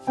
Le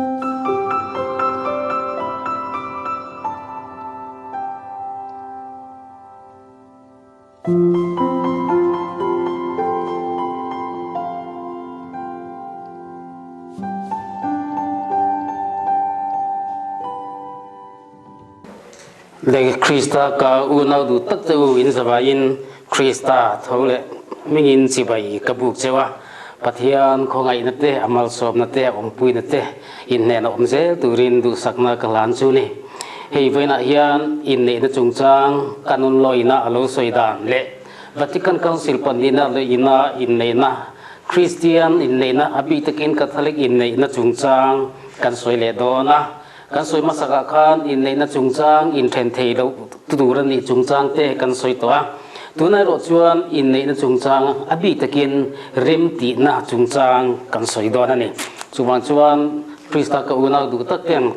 Krista ka unau duh tak che u in zavaiin Krista tho leh hmingin chibai ka buk cheu a, Pathian khawngaihna te, a malsawmna te, a awmpuina te in hnenah awm zel turin duhsakna ka hlan chu ni. Hei vawiinah hian inneihna chungchang kan un lawina a lo sawi dan leh Vatican Council pahnihna leh ina inneihna, Kristian inneihna, a bik takin Catholic inneihna chungchang kan sawi leh dawn a. Kan sawi hmasakah khan inneihna chungchang inthen thei loh tur a nih chungchang te kan sawi tawh a. Tunah erawh chuan inneihna chungchang a bik takin remtihna chungchang kan sawi dawn a ni. Chuvang chuan Krista ka unau duh tak ten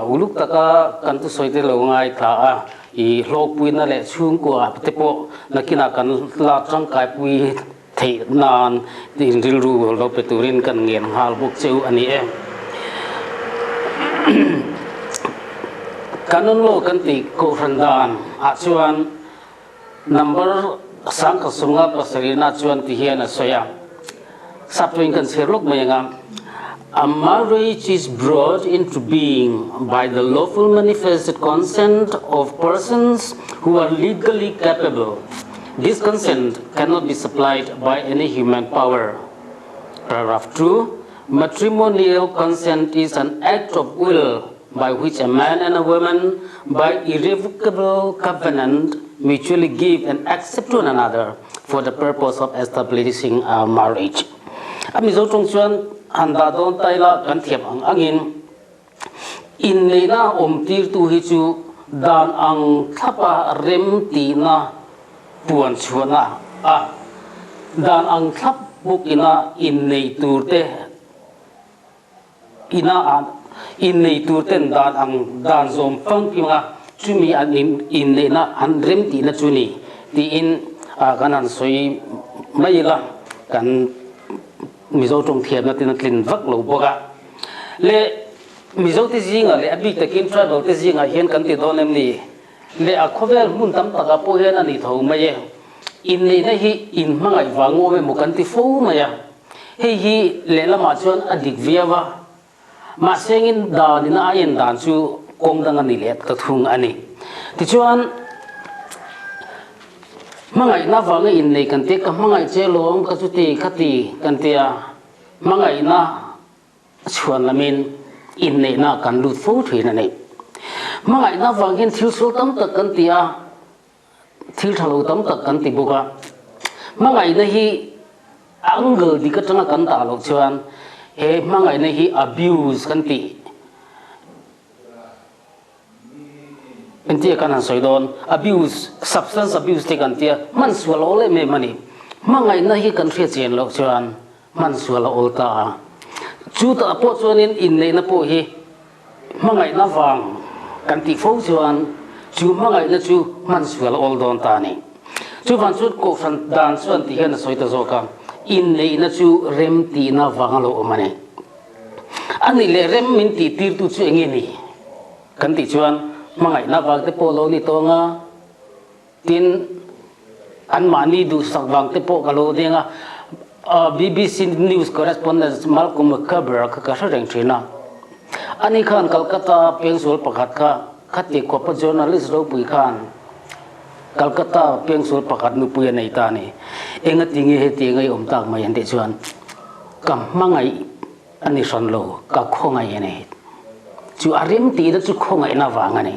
uluk taka kan thusawi te lo ngaithla a, i hlawkpuina leh chhungkua te pawh nakinah kan la tangkaipui theih nan in rilru lo pe turin kan ngen nghal bawk cheu a ni e. Canon law kan tih kohhran dan ah chuan number sangkhat sumnga pasarihna chuan ti hian a sawi a, saptuin kan chhiar lawk mai anga, A marriage is brought into being by the lawful manifested consent of persons who are legally capable. This consent cannot be supplied by any human power. Paragraph 2. Matrimonial consent is an act of will by which a man and a woman, by irrevocable covenant, mutually give and accept one another for the purpose of establishing a marriage. A Mizo tawng chuan han dah dawn ta ila kan thiam ang angin inneihna awm tirtu hi chu dan ang thlapa rem tihna puan chhuahna a dan ang thlap bawk ina innei turte ina innei turten dan ang dan zawm famkima chumi an inneihna an rem tihna chu ni tiin kan han sawi mai ila kan Mizo tawng thiamna ten a tlin vak lo bawk a. Le Mizo te zingah leh a bik takin tribal te zingah hian kan ti dawn em ni? Le a khawvel hmun tam takah pawh hian a ni tho mai e. Inneihna hi inhmangaih vang awm emaw kan ti fo mai a. Hei hi lehlamah chuan a dik viau a, mahse engin danin a en dan chu kawng dang a ni leh ta thung a ni. Tichuan, hmangaihna vanga innei kan tia, ka hmangaih che lawm ka chuti khati kan tia, hmangaihna chhuan lamin inneihna kan lut fo thin a ni. Hmangaihna vang hian thil sual tam tak kan ti a, Thil tha lo tam tak kan ti bawk a, hmangaihna hi angle dik atanga kan dah loh chuan he hmangaihna hi abuse kan tih entia kan han sawi dawn abuse substance abuse te kan tia hman sual a awl em em a ni. Hmangaihna hi kan hriat chian loh chuan hman sual a awl ta a, chutah pawh chuanin inneihna pawh hi Hmangaihna vang kan tih fo chuan chu hmangaihna chu hman sual a awl dawn ta a ni. Chuvang chuan Kohhran dan chuan ti hian a sawi ta zawk a, inneihna chu rem tihna vang a lo awm a ni. A nih leh rem min tih tirtu chu eng nge ni? Kan tih chuan hmangaihna vang te pawh lo ni tawng a, Tin, anmahni duhsak vang te pawh ka lo deng a, BBC News correspondent Malcolm McCaber kha ka hre reng thin a. Ani khan Calcutta pengsual pakhat kha khati khawpa journalist ropui khan Calcutta pengsual pakhat nupui a nei ta a ni. Engati nge heti eng a i awm tak mai an tih chuan ka hmangaih a ni hran lo, ka khawngaih a ni. Chu a rem tihna chu khawngaihna vang a ni.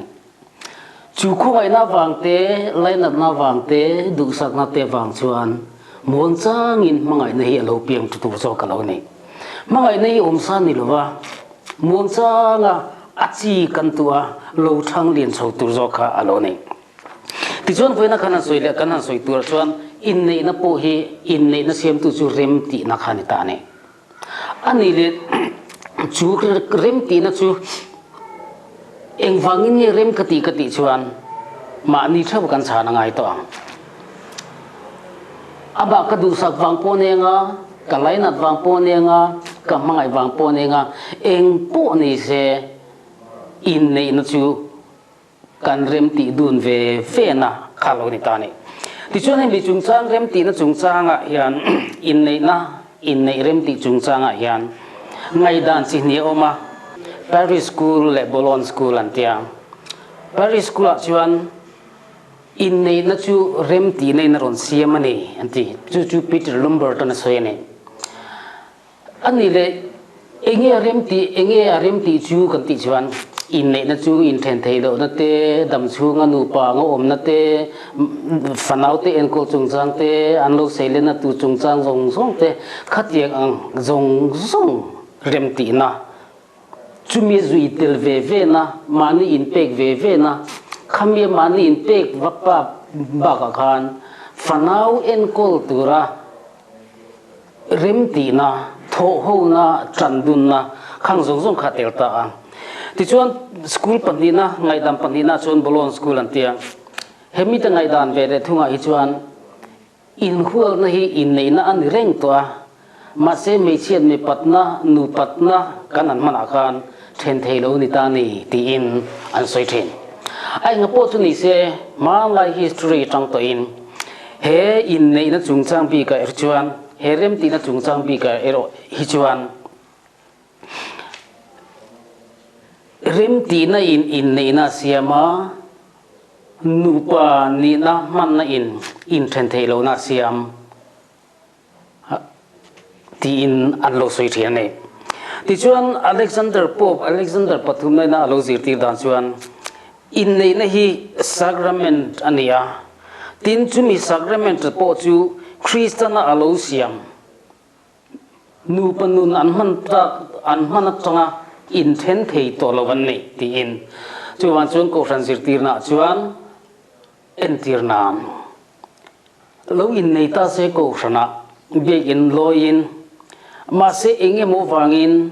Chu khawngaihna vang te, lainatna vang te, duhsakna te vang chuan muang changin hmangaihna hi a lo piang tu tur zawk a lo ni. Hmangaihna hi awmsa ni lova muang changa a chi kan tuah a lo thang lian chho tur zawk kha a lo ni. Tichuan vawiina khan han sawi leh kan han sawi turah chuan inneihna pawh hi inneihna siamtu chu rem tihna kha a ni ta a ni. A nih leh chu rem tihna chu engvangin nge rem ka tih ka tih chuan mahni theuh kan chhan a ngai tawh ang. Amah ka duhsak vang pawh nia nga, ka lainat vang pawh nia nga, Ka hmangaih vang pawh a ni anga, eng pawh ni se inneihna chu kan remtih dun ve ve na kha lo ni ta a ni. Tichuan hemi chungchang remtihna chungchangah hian inneihna inneih remtih chungchangah hian ngaihdan chi hnih a awm a, Paris School leh Bologne School an tia. Paris School-ah chuan inneihna chu remtihna in a rawn siam a ni an ti. Chu chu Peter Lumberton a sawi a ni. A nih leh enge a rem tih, enge a rem tih chu kan tih chuan inneihna chu inthen theih lohna te, dam chhunga nupa anga awmna te, fanaute enkawl chungchang te, an lo seilenna tur chungchang zawng zawng te khatiang ang zawng zawng rem tihna, chumi zui tel ve ve na, mahni inpek ve ve na, khamia mahni inpek va bakah khan fanau enkawl tura Remtihna, thawhhona, ṭandunna khang zawng zawng kha a tel ta a. Tichuan, school pahnihna, ngaihdam pahnihna chuan Bologne School an ti a. He mite ngaihdan ve leh thungah hi chuan inhualna hi inneihna a ni reng tawh a, mahse hmeichhiat mipatna, nupatna kan han hmanah khan then thei lo ni ta ni tiin an sawi thin. A enga pawh chu ni se, hmanlai history atang tawhin he inneihna chungchang bikah erawh chuan, he remtihna chungchang bikah erawh hi chuan remtihna in inneihna a siam a, nupa nihna hmanna in inthen theih lohna a siam. Tiin an lo sawi thin a ni. Tichuan, Alexander Pope Alexander pathumnaina a lo zirtir dan chuan inneihna hi sacrament a ni a, tin chumi sacrament pawh chu Kristana a lo siam nupa nun an hman tak an hman atanga inthen thei tawh lo an ni tiin. Chuvang chuan Kohhran zirtirnaah chuan entir nan Lo innei ta se kohhranah biakinn lawiin, mahse eng emaw vangin,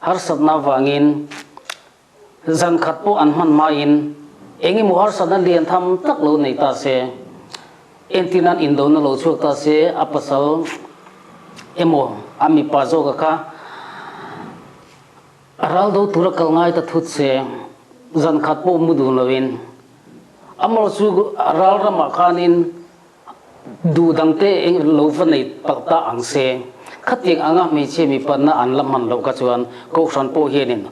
harsatna vangin, zan khat pawh an hman hmain eng emaw harsatna lian tham tak lo nei ta se, entirnan indona lo chhuak ta se, a pasal emaw a mipa zawka kha a ral do tura kal ngai ta thut se, zan khat pawh mu dun loin, Amaw chu ral ramah khanin duh dangte eng lo va nei palh ta ang se. Khatiang anga hmeichhia mipanna an la hman loh kha chuan Kohhran pawh hianin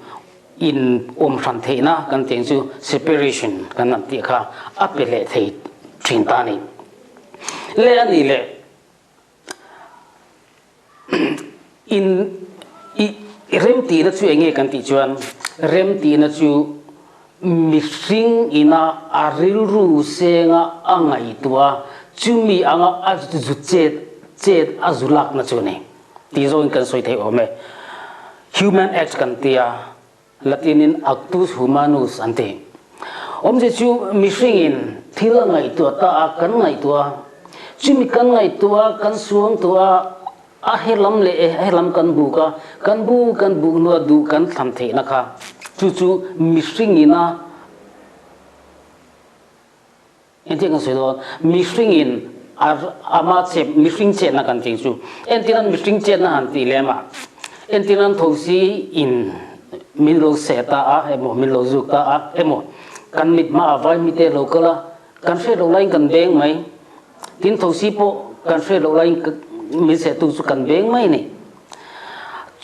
in awm hran theihna kan tih ang chu separation kan han tih kha a pe leh thei thin ta a ni. Le a nih leh. In i remtihna chu enge kan tih chuan remtihna chu mihring ina a rilru senga a ngaihtuah a, chumi anga a zu chet chet a zu lakna chu a ni tih zawngin kan sawi thei awm e. Human act kan tia. Latin-in actus humanus an ti. Awmze chu mihringin thil a ngaihtuah ta a, kan ngaihtuah a. Chumi kan ngaihtuah a, kan suangtuah a, a helam leh e helam kan buk a, kan bu kan buk hnua duh kan thlam theihna kha chu chu mihringin a Engtin kan sawi dawn? Mihringin a ama che mihring chetna kan tih chu entir an mihring chetna han tih lem a, entir an thosi in min lo seh ta a emaw min lo zuk ta a emaw kan mit hma ah vai mite lo kal a, kan hriat loh laiin kan beng mai, tin thosi pawh kan hriat loh laiin min sehtu chu kan beng mai a ni.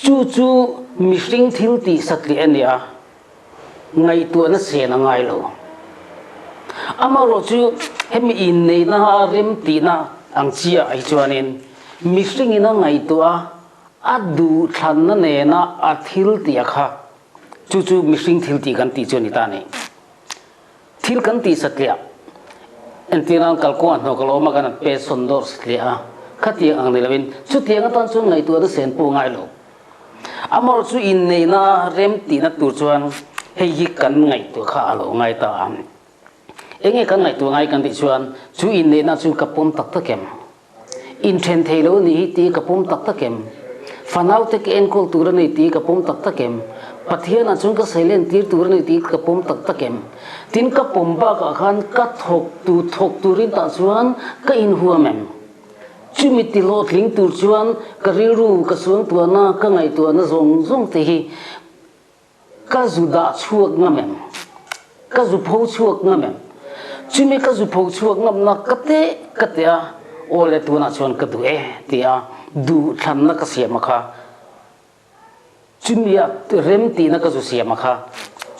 Chu chu mihring thil tih satliah a ni a. Ngaihtuahna sen a ngai lo. Amaherawh chu hemi inneihna a remtihna ang chiah hi chuanin mihringin a ngaihtuah a, a duhthlanna nena a thil tih a kha chu chu mihring thil tih kan tih chu a ni ta a ni. Thil kan tih satliah entirnan kalkawngah hnawk a lo awm a kan han pe sawn dawr satliah a, khatiang ang ni lovin chutiang atan chuan ngaihtuahna sen pawh a ngai lo. Amaherawh chu inneihna remtihna tur chuan hei hi kan ngaihtuah kha a lo ngai ta a. Enge kan ngaihtuah ngai kan tih chuan chu inneihna chu ka pawm tak tak em? Inthen thei lo anih hi tih ka pawm tak tak em? Fanaute ka enkawl tur a ni tih ka pawm tak tak em? Pathianah chuan ka sailen tir tur a ni tih ka pawm tak tak em? Tin ka pawm bakah khan ka thawk tu thawk turin tah chuan ka inhuam em? Chumi ti hlawhtling tur chuan ka rilru, ka suangtuahna, ka ngaihtuahna zawng zawng te hi ka zu dah chhuak ngam em? Ka zu pho chhuak ngam em? Chumi ka zu pho chhuak ngamna ka teh ka teh a, aw le tunah chuan ka duh e tia duhthlanna ka siam a kha. Chumi a rem tihna ka zu siam a kha,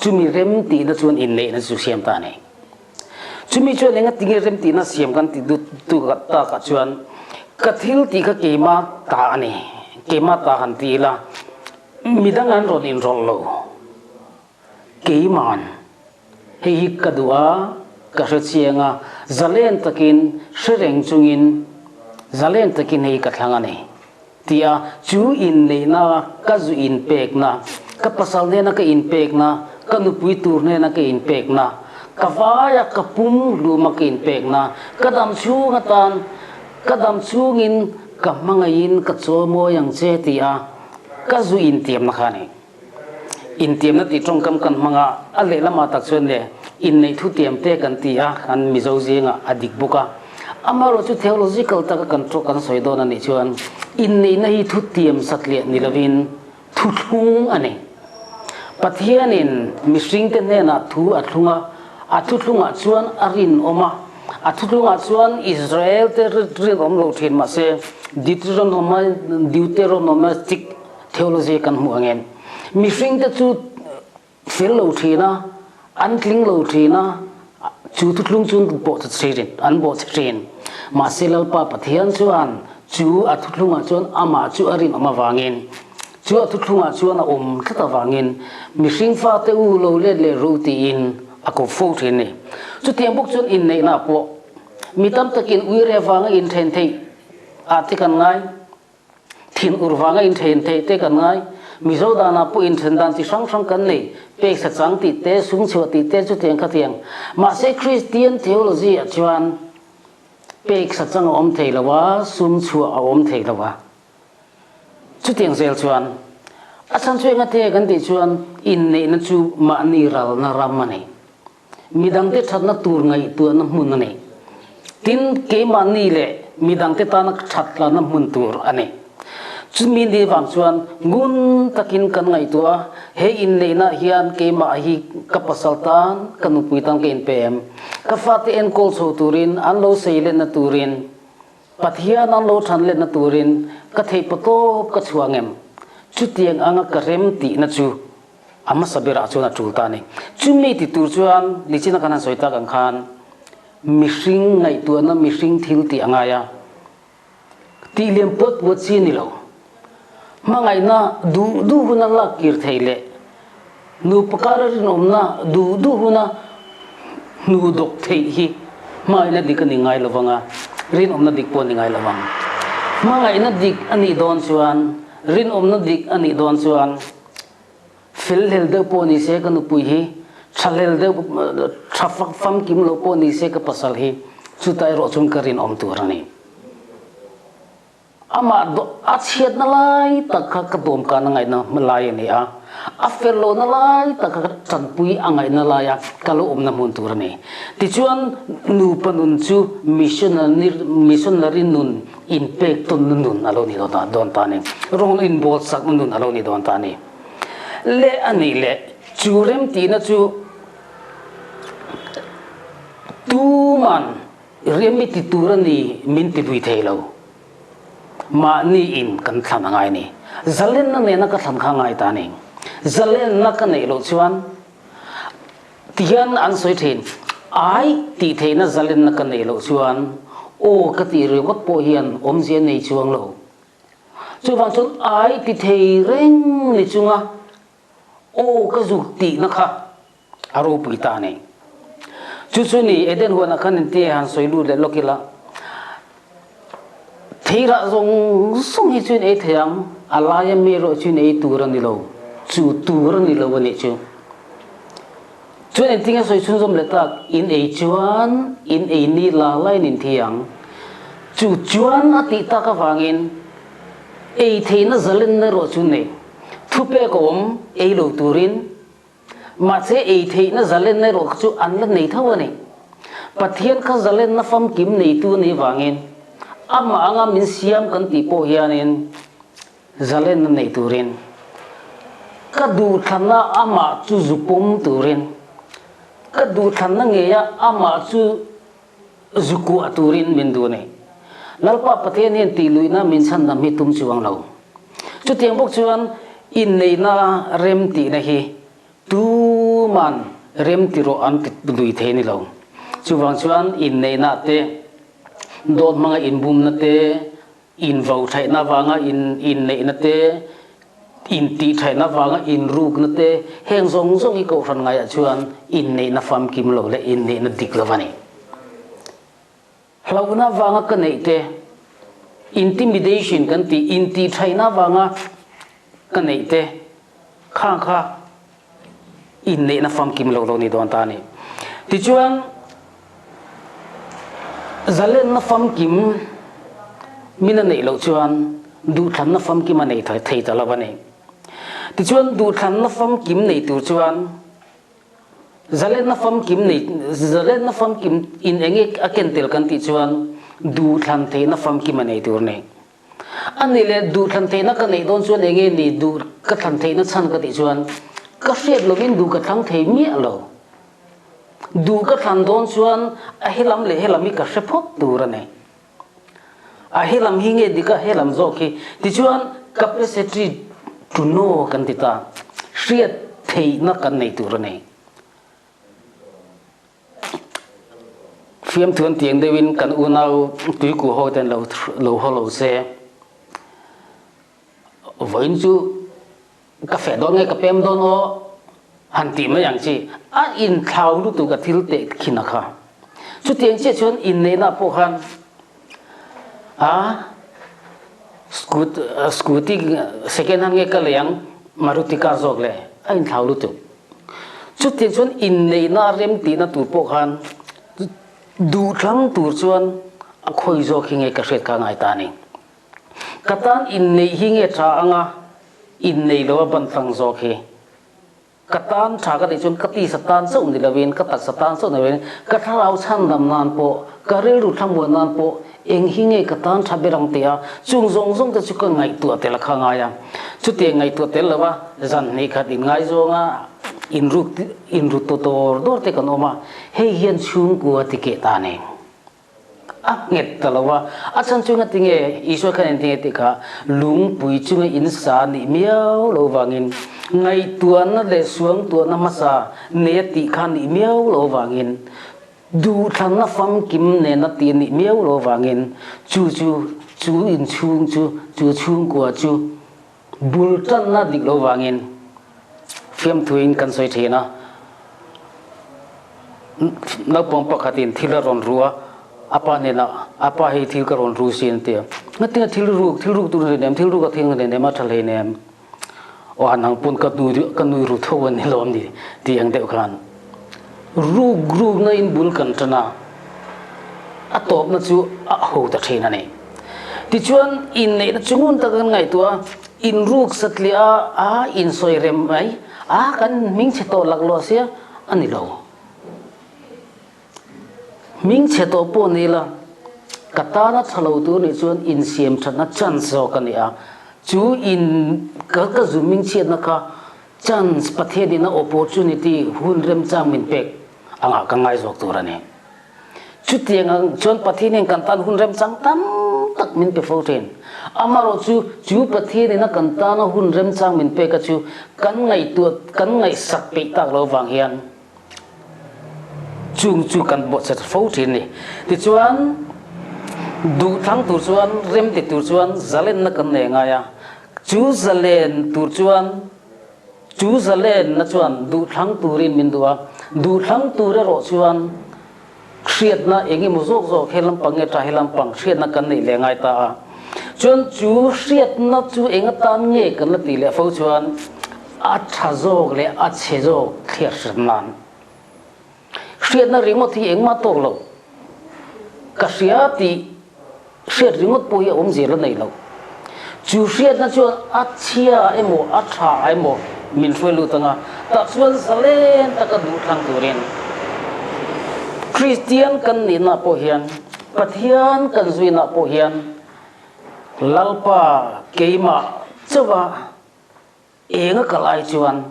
chumi rem tihna chuan inneihna zu siam ta a ni. Chumi chuan enga tinge rem tihna siam kan ti dut takah chuan ka thil tih kha keima ta a ni, keima ta han ti ila midang an rawn inrawlh lo. Keiman hei hi ka duh a, ka hre chiang a, zalen takin hre reng chungin zalen takin hei ka thlang a ni ti a, chu inneihna ka zu inpekna, ka pasal nena ka inpekna, ka nupui tur nena ka inpekna, ka vaia ka pum hluma ka inpekna, ka dam chhung atan ka dam chhungin ka hmangaihin ka chawimawi ang che ti a, ka zu intiamna kha a ni. Intiamna tih tawngkam kan hmang a, a lehlamah tak chuan le inneih thutiam te kan ti a, kan Mizo zingah a dik bawk a. Amaherawhchu theological taka kan tawk kan sawi dawn a nih chuan inneihna hi thutiam satliah ni lovin thuthlung a ni. Pathianin mihringte hnenah thu a thlung a, a thuthlungah chuan a rinawm a, a thuthlungah chuan Israel-te rinawm lo thin mahse Deuteronomistic Theology kan hmuh angin mihringte chu fel lo thin a, an tling lo thin a, chu thuthlung chu an bawh thin, an bawh chhe thin. Mahse Lalpa Pathian chuan chu a thuthlungah chuan amah chu a rinawm avangin, chu a thuthlungah chuan a awm tlat avangin mihring fate u lo let leh ru tiin a ko fo thin a ni. Chutiang bawk chuan inneihna pawh mi tam takin uire avanga inthen theih ah te kan ngai. Thin ur vanga inthen theih te kan ngai. Mizo danah pawh inthen dan chi hrang hrang kan nei, pek sa chang tih te, sum chhuah tih te chutiang khatiang. Mahse Kristian theology ah chuan pek sa chang a awm thei lo a, sum chhuah a awm thei lo a. Chutiang zel chuan a chhan chu engate kan tih chuan inneihna chu mahni ralna ram a ni. Midangte thatna tur ngaihtuahna hmun a ni. Tin, keimahni leh midangte tana thatlana hmun tur a ni. Chumi ni vang chuan ngun takin kan ngaihtuah a, he inneihna hian keimah hi ka pasal tan, ka nupui tan ka inpe em? Ka fate enkawl chho turin, an lo seilenna turin, Pathian an lo thanletna turin ka theihpatawp ka chhuah ngem? Chutiang anga ka rem tihna chu A hmasa berah chuan a tul ta a ni. Chumi ti tur chuan nichina kan han sawi tak ang khan mihring ngaihtuahna, mihring thil tih a ngai a. Tih liam puat puat chi a ni lo. Hmangaihna duh duh huna lak kir theih leh nupa kara rinawmna duh duh huna hnu dawk theih hi hmangaihna dik a ni ngai lo vang a, rinawmna dik pawh a ni ngai lo vang. Hmangaihna dik a nih dawn chuan, rinawmna dik a nih dawn chuan, Fel hlel deuh pawh ni se ka nupui hi, tha hlel deuh, tha famkim lo pawh ni se ka pasal hi, chuta erawh chuan ka rinawm tur a ni. Amah a chhiatna lai tak kha ka dawmkan a ngaihna lai a ni a, a fel lohna lai tak kha ka tanpui a ngaihna laia ka lo awmna hmun tur a ni. Tichuan nupa nun chu missionary nun Inpek tawnna nun a lo ni dawn ta a ni. Rawng inbawlsakna nun a lo ni dawn ta a ni. Leh a nih leh chu remtihna chu tuman rem i ti tur a ni min ti lui thei lo. Mahni in kan thlan a ngai a ni. Zalenna nena ka thlan kha a ngai ta a ni. Zalenna ka neih loh chuan Tihian an sawi thin, Ai tih theihna zalenna ka neih loh chuan aw ka tih ringawt pawh hian awmzia nei chuang lo. Chuvang chuan ai ti thei reng ni chunga aw ka zuk tihna kha a ropui ta a ni. Chu chu ni Eden huanah khan inti han sawi lut leh lawk ila, Theirah zawng zawng hi chu in ei thei ang, a laia mi erawh chu in ei tur a ni lo, chu tur a ni lo a nih chu. Chuan engtin nge sawi chhunzawm leh tak, in ei chuan in ei ni la lain in thi ang. Chu chuan a tih tak avangin ei theihna zalenna erawh chu nei, thupek a awm ei lo turin Mahse ei theihna zalenna erawh kha chu an la nei tho a ni. Pathian kha zalenna famkim neitu a nih vangin. Amah anga min siam kan tih pawh hianin zalenna nei turin, ka duhthlanna amah chu zu pawm turin, ka duhthlanna ngeia amah chu zu kuah turin min duh a ni. Lalpa Pathian hian tihluihna min chhandam hi tum chuang lo. Chutiang bawk chuan inneihna rem tihna hi tuman rem ti rawh an ti lui thei a ni lo. Chuvang chuan inneihna te, dawt hmanga inbumna te, Invo thaihna avanga inneihna te, intih thaihna avanga inrukna te, heng zawng zawng hi Kohhran ngaiah chuan inneihna famkim lo leh inneihna dik lo a ni. Hlauhna avanga ka neih te, intimidation kan tih, intih thaihna avanga ka neih te, khang kha inneihna famkim lo lo ni dawn ta a ni. Tichuan, zalenna famkim min a neih loh chuan duhthlanna famkim a nei thei ta lo a ni. Tichuan, duhthlanna famkim nei tur chuan zalenna famkim nei zalenna famkim in enge a ken tel kan tih chuan duhthlan theihna famkim a nei tur a ni. A nih leh duh thlan theihna ka neih dawn chuan enge ni duh ka thlan theihna chhan ka tih chuan ka hriat lovin duh ka thlang thei miah lo. Duh ka thlan dawn chuan a helam leh helam hi ka hre phawt tur a ni. A helam hi nge dik a helam zawk hi tichuan capacity to know kan ti ta, hriat theihna kan nei tur a ni. Fiamthu an tiang deuhin kan unau tuiku ho ten lo lo haw lo se. Vawiin chu ka feh dawn nge ka pem dawn aw han tih mai ang chi a inthlau lutuk a thil teh khin a kha. Chutiang chiah chuan inneihna pawh khan a scooty second hand nge ka lei ang Maruti car zawk le a inthlau lutuk. Chutiang chuan inneihna remtihna tur pawh khan duhthlang tur chuan a khawi zawk hi nge ka hriat kha ngai ta a ni. Ka tan inneih hi nge tha anga innei lo a ban tlang zawk hi. Ka tan tha ka tih chuan ka tisa tan chauh ni lovin, ka taksa tan chauh ni lovin, ka thlarau chhandam nan pawh, ka rilru thlamuan nan pawh eng hi nge ka tan tha ber ang tia chung zawng zawng te chu ka ngaihtuah tel a kha ngai a. Chutiang ngaihtuah tel lova zan hnih khat inngaizawng a, inruk inrut tawh dawr dawr te kan awm a, hei hian chhungkua ti keh ta a ni. A nghet ta lo a, a chhan chu ngatinge Isua khan engtinge tih kha lungpui chunga in sa nih miau lo vangin, ngaihtuahna leh suangtuahna hmasa neia tih kha nih miau lo vangin, duhthlanna famkim nena tih nih miau lo vangin chu chu chu inchhung chu chu chhungkua chu Bul tanna dik lo vangin fiamthuin kan sawi thin a, naupang pakhatin thil a rawn ru a, a pa hnenah, a pa hei thil ka rawn ru sin a ti a, ngatinge thil ruk, thil ruk tur hleinem, thil ruk a thing hleinem a tha hleinem, aw han ang pawn ka nui ka nui ru tho a ni lawm ni tih ang deuh khan ruk rukna in bul kan tan a, a tawpna chu a ho ta thin a ni. Tichuan, inneihna chu ngun taka kan ngaihtuah a, inruk satliah a, a insawi rem mai a, kan hmingchhe tawh laklawh sia a ni lo. Hmingchhe tawh pawh ni ila, ka tana tha lo tur nih chuan insiam thatna chance zawk a ni a, chu in ka ka zu hmingchhiatna kha chance Pathianin a opportunity hun remchang min pek angah ka ngai zawk tur a ni. Chutiang ang chuan Pathianin kan tan hun remchang tam tak min pe fo thin. Amaherawh chu, chu Pathianin a kan tana hun remchang min pek a chu kan ngaihtuah, kan ngaihsak peih tak lo vang hian chung chu kan bawhchhe fo thin ni. Tichuan, duhthlang tur chuan, remti tur chuan zalenna kan nei ngai a. Chu zalen tur chuan Chu zalenna chuan duhthlang turin min duh a, duhthlang tur erawh chuan hriatna eng emaw zawk zawk he lampang nge tha he lampang hriatna kan neih leh ngai ta a. Chuan chu hriatna chu eng atan nge kan la tih leh fo chuan a tha zawk leh a chhe zawk thliar hran nan. Hriatna ringawt hi engmah tawk lo. Ka hria tih hriat ringawt pawh hi a awmzia la nei lo. Chu hriatna chuan a chhia emaw a tha emaw min hruai lut anga, tah chuan zalen taka duh thlang turin Kristian kan nihna pawh hian. Pathian kan zuinah pawh hian Lalpa keimah chauha eng a kal ai chuan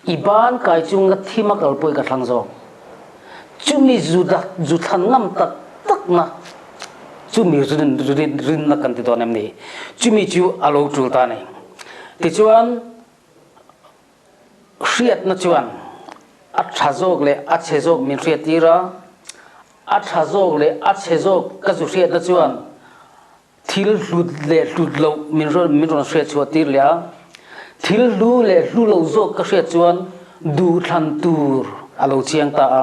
i ban kai chunga thim a kalpui ka thlang zawk. Chumi zu zu thlan ngam tak takna chumi rin rin rinna kan ti dawn em ni? Chumi chu a lo tul ta a ni. Tichuan Hriatna chuan a tha zawk leh a chhe zawk min hriattir a, a tha zawk leh a chhe zawk ka zu hriatna chuan thil hlut leh hlut loh min rawn min rawn hriatchhuah tir leh a, thil hlu leh hlu lo zawk ka hriat chuan duhthlan tur a lo chiang ta a,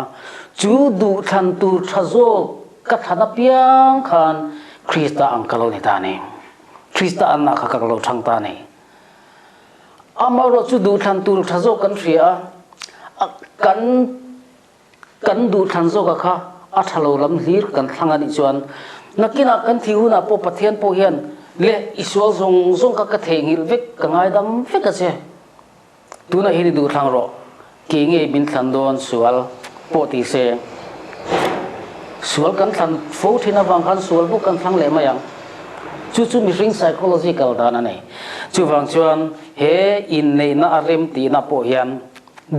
chu duhthlan tur tha zawk ka thlan apiang khan Krista ang ka lo ni ta a ni. Krista anna kha ka lo thang ta a ni. Amaherawhchu duhthlan tur tha zawk kan hria a, kan kan duhthlan zawka kha a tha lo lam hlir kan thlang a nih chuan nakinah kan thih hunah pawh Pathian pawh hian le i sual zawng zawng kha ka theihnghilh vek ka ngaidam vek a che. Tunah hian i duhthlang rawh, kei nge min thlan dawn sual pawh ti se. Sual kan thlan fo thin avang khan sual bawk kan thlang leh mai ang. Chu chu mihring psychology kal dan a ni. Chuvang chuan he inneihna a rem tihna pawh hian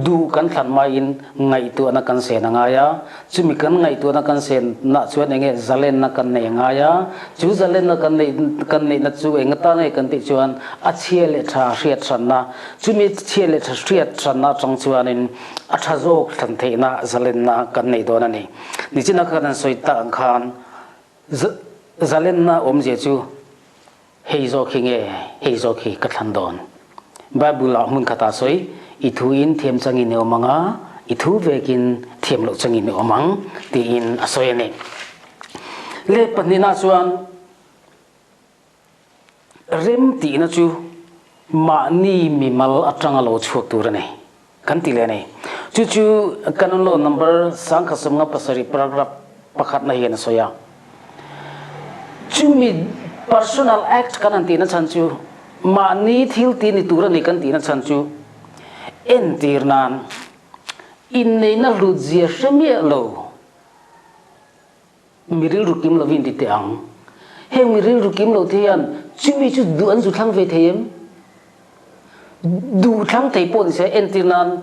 duh kan thlan maiin ngaihtuahna kan sen a ngai a, chumi kan ngaihtuahna kan senah chuan enge zalenna kan nei a ngai a, chu zalenna kan neih kan neihna chu eng atan nge kan tih chuan a chhia leh tha hriat hranna, chumi chhia leh tha hriat hranna atang chuanin a tha zawk thlan theihna zalenna kan nei dawn a ni. Nichina kan han sawi tak ang khan zalenna awmzia chu Hei zawk hi nge hei zawk hi ka thlan dawn? Bible ah hmun khatah sawi, I thu in thiam changin i awm ang a, i thu vekin thiam loh changin i awm ang, tiin a sawi a ni. Leh pahnihna chuan rem tihna chu mahni mimal atanga lo chhuak tur a ni, kan ti leh a ni. Chu chu Canon Law number 1057 paragraph pakhatna hian a sawi a. Chumi personal act kan han tihna chhan chu mahni thil ti ni tur a ni kan tihna chhan chu entir nan inneihna hlut zia hre miah lo mi rilru kim lovin ti teh ang. Heng mi rilru kim lo te hian chumi chu duh an zu thlang ve thei em? Duh thlang thei pawh ni se entir nan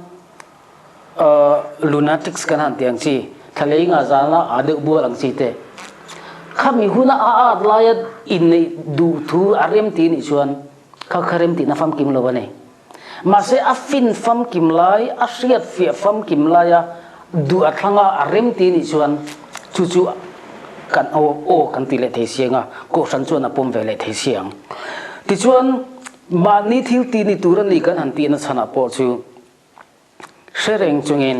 lunatics kan han tih ang chi, thlalei nga zana aa deuh bual ang chi te. Khami huna a at laia inneih duh thu a rem ti nih chuan kha kha rem tihna famkim lo a ni. Mahse a fin famkim lai, a hriat fiah famkim laia duh a thlanga a rem ti nih chuan chu chu kan aw aw kan ti leh thei si ang a, kohhran chuan a pawm ve leh thei si ang. Tichuan mahni thil ti ni tur a ni kan han tihna chhanah pawh chu hre reng chungin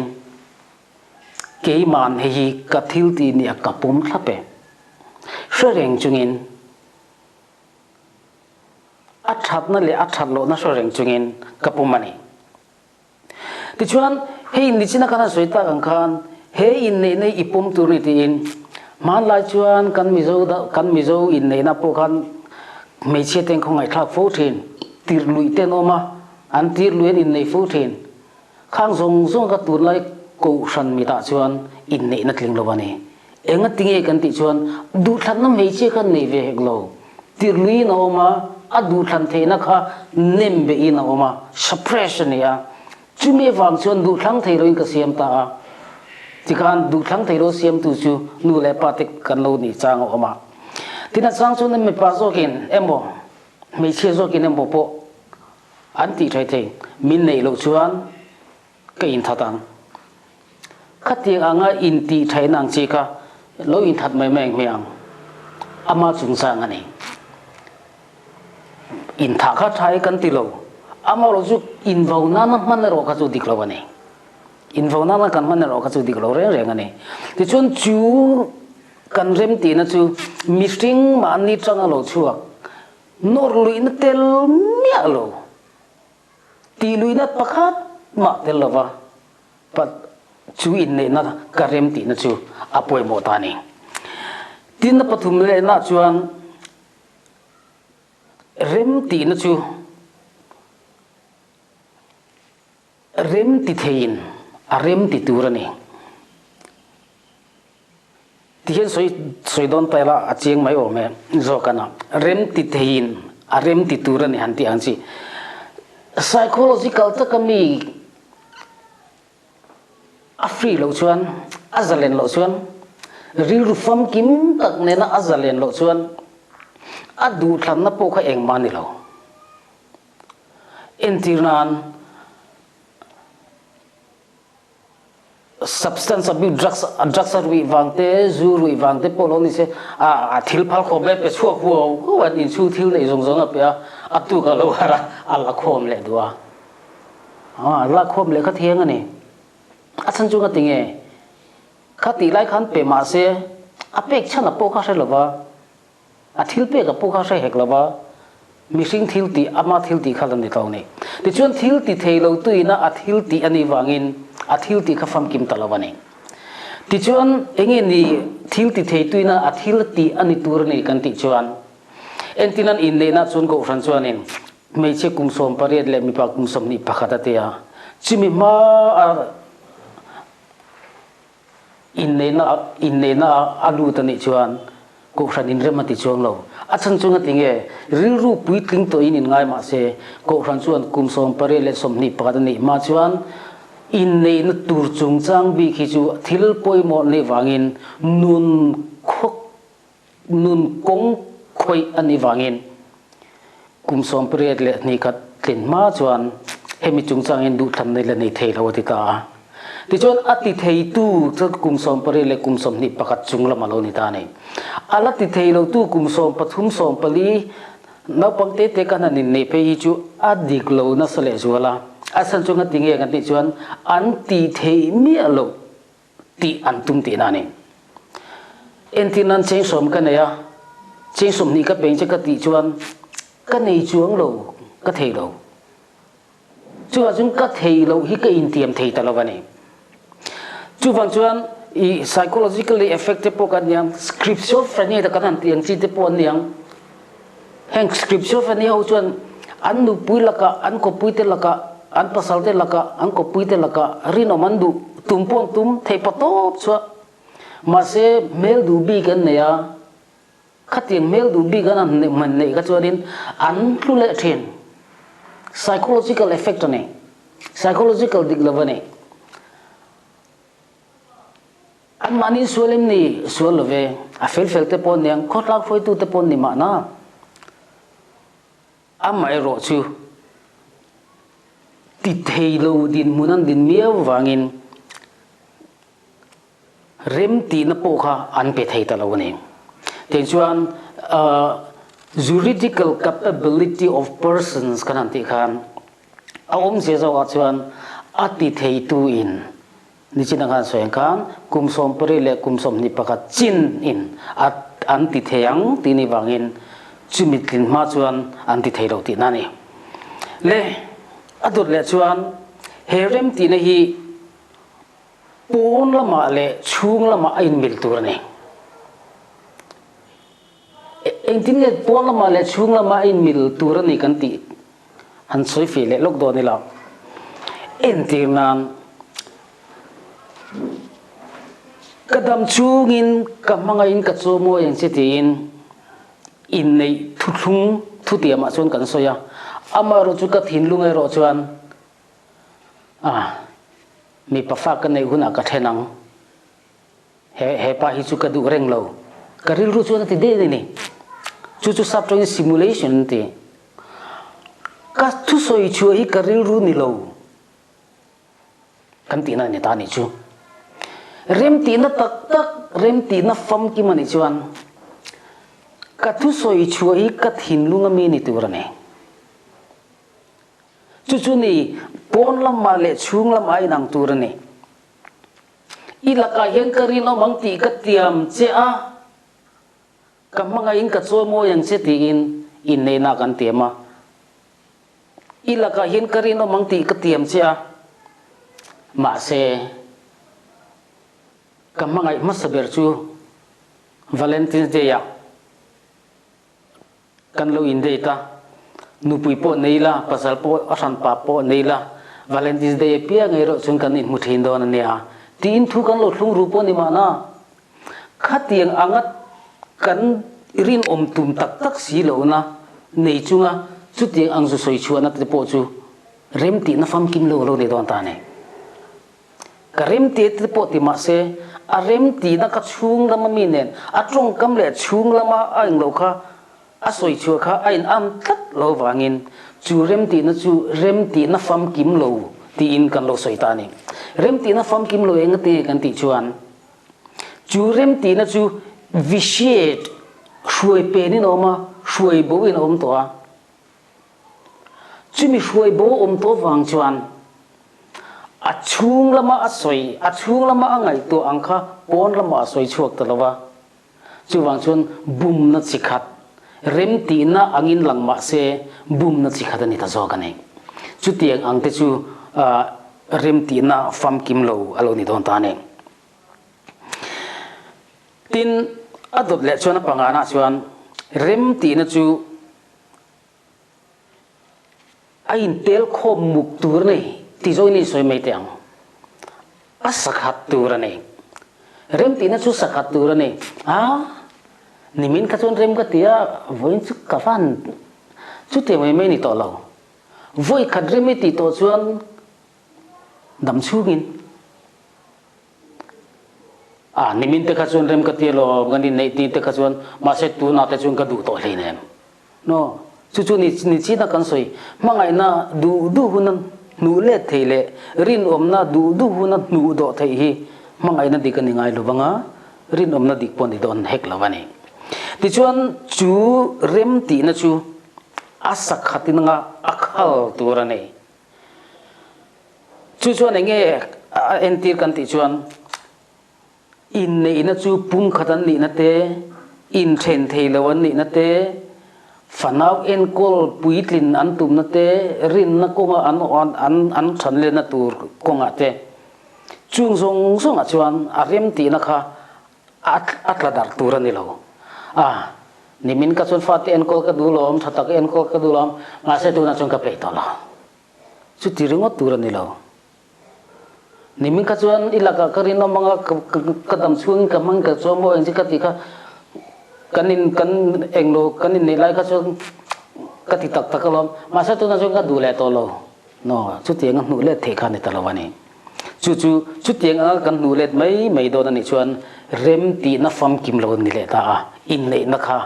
keiman hei hi ka thil tih nia ka pawm thlap e. Hre reng chungin a thatna leh a that lohna hre reng chungin ka pawm a ni. Tichuan, hei nichina kan han sawi tak ang khan he inneihna hi i pawm tur a ni tiin hmanlai chuan kan Mizo kan Mizo inneihna pawh khan hmeichhia te an khawngaihthlak fo thin, tirh luih te an awm a, an tirh luih an innei fo thin. Khang zawng zawng ka tunlai kohhran mitah chuan inneihna tling lo a ni. Enga tinge kan tih chuan duhthlanna hmeichhia khan nei ve hek lo. Tirhluiin a awm a, a duhthlan theihna kha nem behin a awm a, suppress a ni a. Chumi avang chuan duhthlang thei loin ka siam ta a. Tikhan duhthlang thei lo siamtu chu nu leh pa te kan lo nih chang a awm a. Tin a chang chuan mipa zawkin emaw hmeichhia zawkin emaw pawh an tih thei thei. Min neih loh chuan ka inthat ang. Khatiang anga intih thaihna ang chi kha lo inthat mai mai ang hmiang. Ama chungchang a ni. Inthah kha tha e kan ti lo. Amaherawh chu invo nana hman erawh kha chu dik lo a ni. Invo nana kan hman erawh kha chu dik lo reng reng a ni. Tichuan chu kan remtihna chu mihring mahni tanga lo chhuak nawr luihna tel miah lo. Tih luihna pakhat mah tel lova pat chu inneihna ka rem tihna chu a pawimawh ta a ni. Tinna pathum lehna chuan rem tihna chu rem ti theiin a rem ti tur a ni. Tihian sawi sawi dawn ta ila a chiang mai awm e zawk a na. Rem ti theiin a rem ti tur a ni han tih ang chi. Psychological taka mi a free loh chuan, a zalen loh chuan, rilru famkim tak nena a zalen loh chuan a duhthlanna pawh kha engmah a ni lo. Entir nan Substance abuse drugs drugs a ruih vang te, zu ruih vang te pawh lo ni se, a thil phal khawm leh pe chhuak huau huau an inchhung thil neih zawng zawng a pe a, a tuk a lo harh a, a la khawm leh duh a. A la khawm leh kha thiang a ni. A chhan chu ngati nge? Kha tih lai khan pe mah se, a pek chhan a pawh kha hre lo va. A thil pek a pawh kha hre hek lo va, mihring thil tih ama thil tih kha la ni tlo ni. Tichuan thil ti thei lo tuina a thil tih a nih vangin a thil tih kha famkim ta lo a ni. Tichuan enge ni thil ti thei tuina a thil tih a ni tur a ni kan tih chuan entin an inneihna chuan Kohhran chuanin hmeichhia kum 18 leh mipa kum 21 a ti a, chumi hma a Inneihna inneihna a lut a nih chuan Kohhran inrem a ti chuang lo. A chhan chu ngati nge? Rilru puitling tawhin in ngai mah se, Kohhran chuan kum 18 leh 21 a nih hma chuan inneihna tur chungchang bik hi chu thil pawimawh nih vangin nun khaw Nun kawng khawih a nih vangin kum 82 khat tlin hma chuan hemi chungchangin duhthlanna la nei thei lo a ti ta a. Tichuan a ti theitu chu kum 18 leh kum 21 chung lam a lo ni ta a ni. A la ti thei lotu kum 13, 14 naupang te te kan han inneih phei hi chu a dik lo nasa lehzual a. A chhan chu ngati nge kan tih chuan an tih theih miah loh tih an tum tihna a ni. Entir nan cheng sawm ka nei a, cheng 20 ka peng che ka tih chuan ka nei chuang lo, ka thei lo. Chuvang chuan ka thei loh hi ka intiam thei ta lo a ni. Chuvang chuan i psychologically effect te pawh kan niang, schizophrenia te kan han tih ang chi te pawh an niang. Heng schizophrenia ho chuan an nupui lakah, an kawppui te lakah, an pasal te lakah, an kawppui te lakah rinawm an duh tum pawh an tum theih pa tawp chuah. Mahse hmel duh bik an nei a, khatiang hmel duh bik an han hman neih kha chuanin an tlu leh thin. Psychological effect a ni. Psychological dik lo a ni. Anmahni sual em ni? Sual lo ve. A fel fel te pawh aniang, khawtlang hruaitu te pawh an ni mahna. Amaherawh chu ti thei lo dinhmun an din miau vangin rem tihna pawh kha an pe thei ta lo a ni. Tiang chuan juridical capability of persons kan han tih khan a awmzia zawkah chuan a ti theitu in Nichin ang khan sawi ang khan kum 18 leh kum 21 chin in a an ti thei ang tih ni vangin chumi tlin hma chuan an ti thei lo tihna a ni. Le a dawt leh chuan he rem tihna hi pawn lamah leh chhung lamah a inmil tur a ni. Engtin nge pawn lamah leh chhung lamah a inmil tur a ni kan tih han sawi feh leh lawk dawn ila. Entir nan, ka dam chungin ka hmangaihin ka chawmawi ang che tiin inneih thuthlung thutiamah chuan kan sawi a, amaherawh chu ka thinlung erawh chuan ah mipa fa ka neih hunah ka then ang. He he pa hi chu ka duh reng lo. Ka rilru chuan a ti daih a ni. Chu chu sap tawngin simulation an ti. Ka thusawi chhuah hi ka rilru ni lo kan tihna a ni ta a nih chu. Remtihna tak tak, remtihna famkim a nih chuan ka thusawi chhuah hi ka thinlung ami ni tur a ni. Chu chu ni pawn lamah leh chhung lamah a inang tur a ni. I lakah hian ka rinawm ang tih ka tiam che a, ka hmangaihin ka chawimawi ang che tiin inneihna kan tiam a. I lakah hian ka rinawm ang tih ka tiam che a, mahse ka hmangaih hmasa ber chu Valentine's Day-ah Kan lo in date a, nupui pawh nei la, pasal pawh a hranpa pawh nei la, Valentine's Day apiang erawh chuan kan inhmu thin dawn a nia, tiin thu kan lo thlung ru pawh ni mahna. Khatiang anga kan rinawm tum tak tak si lohna nei chunga chutiang ang zu sawi chhuahna te pawh chu remtihna famkim lo lo nei dawn ta a ni. Ka remti te pawh ti mah se a remtihna ka chhung lama mi nen a tawngkam leh chhung lama a englo kha a sawi chhuah kha a inam tlat lo vangin chu remtihna chu remtihna famkim lo tiin kan lo sawi ta a ni. Remtihna famkim lo eng ati kan tih chuan chu remtihna chu vitiate, hruai penin a awm a, hruai bo in a awm tawh a. Chumi hruai bo awm tawh vang chuan a chhung lama a sawi, a chhung lama a ngaihtuah ang kha pawn lamah a sawi chhuak ta lo va. Chuvang chuan bumna chi khat, remtihna angin lang mah se bumna chi khat a ni ta zawk a ni. Chutiang ang te chu remtihna famkim lo a lo ni dawn ta a ni. Tin, a dawt leh chuan a panganah chuan remtihna chu A intel khawm muk tur a ni tih zawngin i insawi mai teh ang. A sakhat tur a ni. Rem tihna chu sakhat tur a ni. A, nimin kha chuan rem ka ti a, vawiin chu ka van chutiang mai mai ni tawh lo. Vawi khat rem i tih tawh chuan dam chhungin. A, nimin te kha chuan rem ka ti alawm, kan inneih tih te kha chuan, mahse tunah te chuan ka duh tawh hleinem. No, chu chu ni ni china kan sawi. Hmangaihna duh duh huna hnuh let theih leh rinawmna duh duh huna hnuh dawh theih hi hmangaihna dik a ni ngai lo vang a, rinawmna dik pawh ni dawn hek lo a ni. Tichuan chu rem tihna chu a sakhatin anga a khal tur a ni. Chu chuan eng nge a entir kan tih chuan inneihna chu pumkhat an nihna te, inthen thei lo an nihna te, fanau enkawl puitlin an tumna te, rinna kawnga an an an than lenna tur kawngah te, chung zawng zawngah chuan a remtihna kha a a tla darh tur a ni lo. A, nimin ka chuan fate enkawl ka duh lawm, tha tak enkawl ka duh lawm, mahse tunah chuan ka peih tawh lo. Chuti ringawt tur a ni lo. Nimin kha chuan i lakah ka rinawm anga ka dam chhungin ka hmang ka chuang maw eng chi ka tih kha kan in kan englo kan inneih lai kha chuan ka ti tak tak alawm. Mahse tunah chuan ka duh leh tawh lo. No, chutiang a hnuh let theih kha a ni ta lo a ni. Chu chu chutiang anga kan hnuh let mai mai dawn a nih chuan rem tihna famkim lo a ni leh ta a, inneihna kha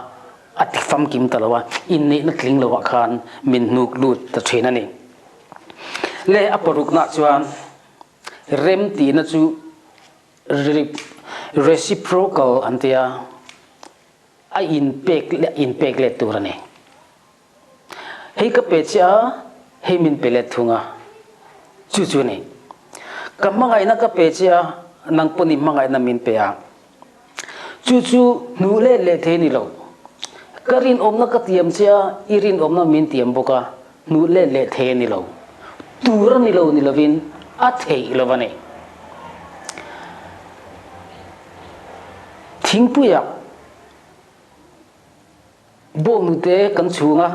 a ti famkim ta lo a, inneihna tling lovah khan min hnuk lut ta thin a ni. Le a paruknaah chuan rem tihna chu reciprocal an ti a, a inpek inpek let tur a ni. Hei ka pe chiah a, hei min pe let thung a, chu chu a ni. Ka hmangaihna ka pe chiah a, nang pawn i hmangaihna min pe a. Chu chu hnuh let leh thei a ni lo. Ka rinawmna ka tiam che a, i rinawmna min tiam bawk a, hnuh let leh thei a ni lo. Tur a ni lo ni lovin a theih lo a ni. Thingpuiah Bawknute kan chhung a,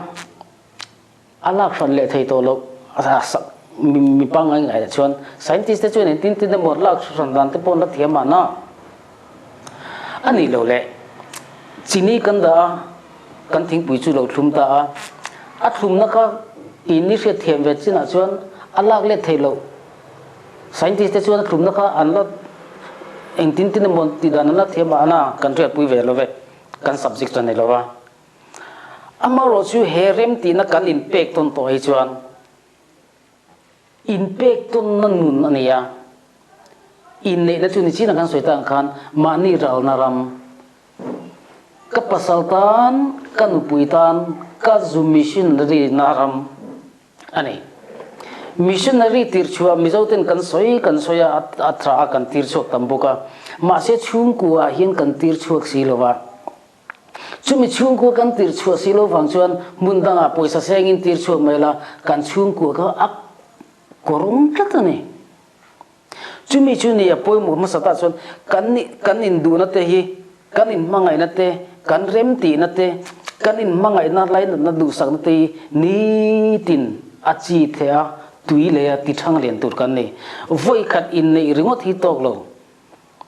a lak hran leh thei tawh loh mi pangngai ngaih chuan scientist te chuan engtin tin emaw lak hran dan te pawh an la thiam mahna a nih loh leh chini kan dah a, kan thingpui chu lo thlum ta a, a thlumna kha in ni hriat thiam ve chinah chuan a lak let thei loh scientist te chuan a thlumna kha an la engtin tin emaw tih dan an la thiam mahna kan hriatpui ve lo ve. Kan subject a ni lo a. Amaherawh chu he remtihna kan inpek tawn tawh hi chuan inpek tawnna nun a ni a. Inneihna chu ni chin a kan sawi tak ang khan mahni ralna ram, ka pasal tan, ka nupui tan, ka zu missionary na ram a ni. Missionary tir chhuah Mizoten kan sawi kan sawi a, a tha a kan tir chhuak tam bawk a. Mahse chhungkua ah hian kan tir chhuak si lo va. Chumi chhungkua kan tir chhuah si lo vang chuan hmun dangah pawisa sengin tir chhuak mai la, kan chhungkua kha a kawrung tlat a ni. Chumi chu ni a pawimawh hmasa tah chuan kan kan induhna te hi, kan inhmangaihna te, kan remtihna te, kan inhmangaihna lainatna duhsakna te hi nitin a chi theh a, tui leh a ti thang lian tur kan ni. Vawikhat inneih ringawt hi tawk lo.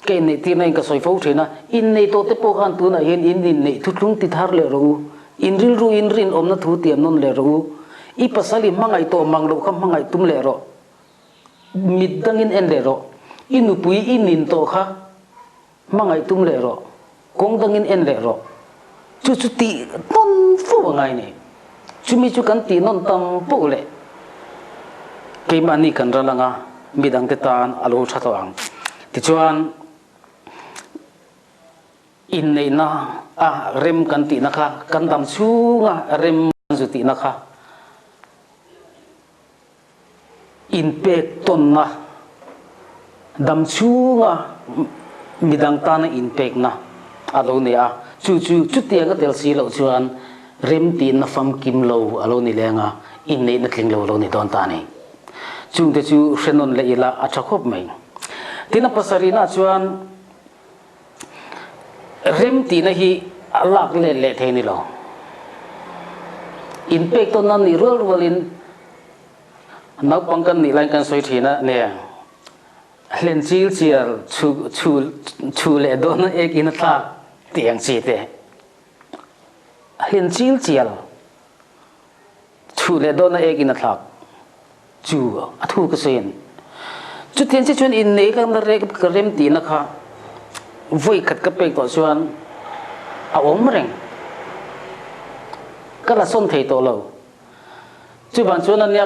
Ka inneih tirna in ka sawi fo thin a, inneih tawh te pawh khan tunah hian in inneih thuthlung ti thar leh rawh u, in rilru in rinawmna thu tiam nawn leh rawh u, i pasal i hmangaih tawh mang loh kha hmangaih tum leh rawh, mit dangin en leh rawh, i nupui i nin tawh kha hmangaih tum leh rawh, kawng dangin en leh rawh. Chu chu tih nawn fo a ngai ni. Chumi chu kan tih nawn tam poh leh keimahni kan ral anga midangte tan a lo tha tawh ang. Tichuan, inneihna a rem kan tihna kha kan dam chhunga rem kan zu tihna kha Inpek tawnna, dam chhunga midang tana inpekna a lo ni a, chu chu chutiang a tel si loh chuan remtihna famkim lo a lo ni leng a, inneihna tling lo a lo ni dawn ta a ni. Chungte chu hre nawn leh ila a tha khawp mai. Tin a pasarihna chuan Remtihna hi a lak let leh thei ni lo. Inpek tawn nan nih rual rualin naupang kan nih laiin kan sawi thin a nia, hlen chil chial chhu chhu chhu leh dawn a ek in a thlak tih ang chi te. Hlen chil chial Chuh leh dawhna ek in a thlak chu a thu ka sawi a ni. Chutiang che chuan innei ka ka rem tihna kha vawi khat ka pek tawh chuan a awm reng. Ka la sawn thei tawh lo. Chuvang chuan a nia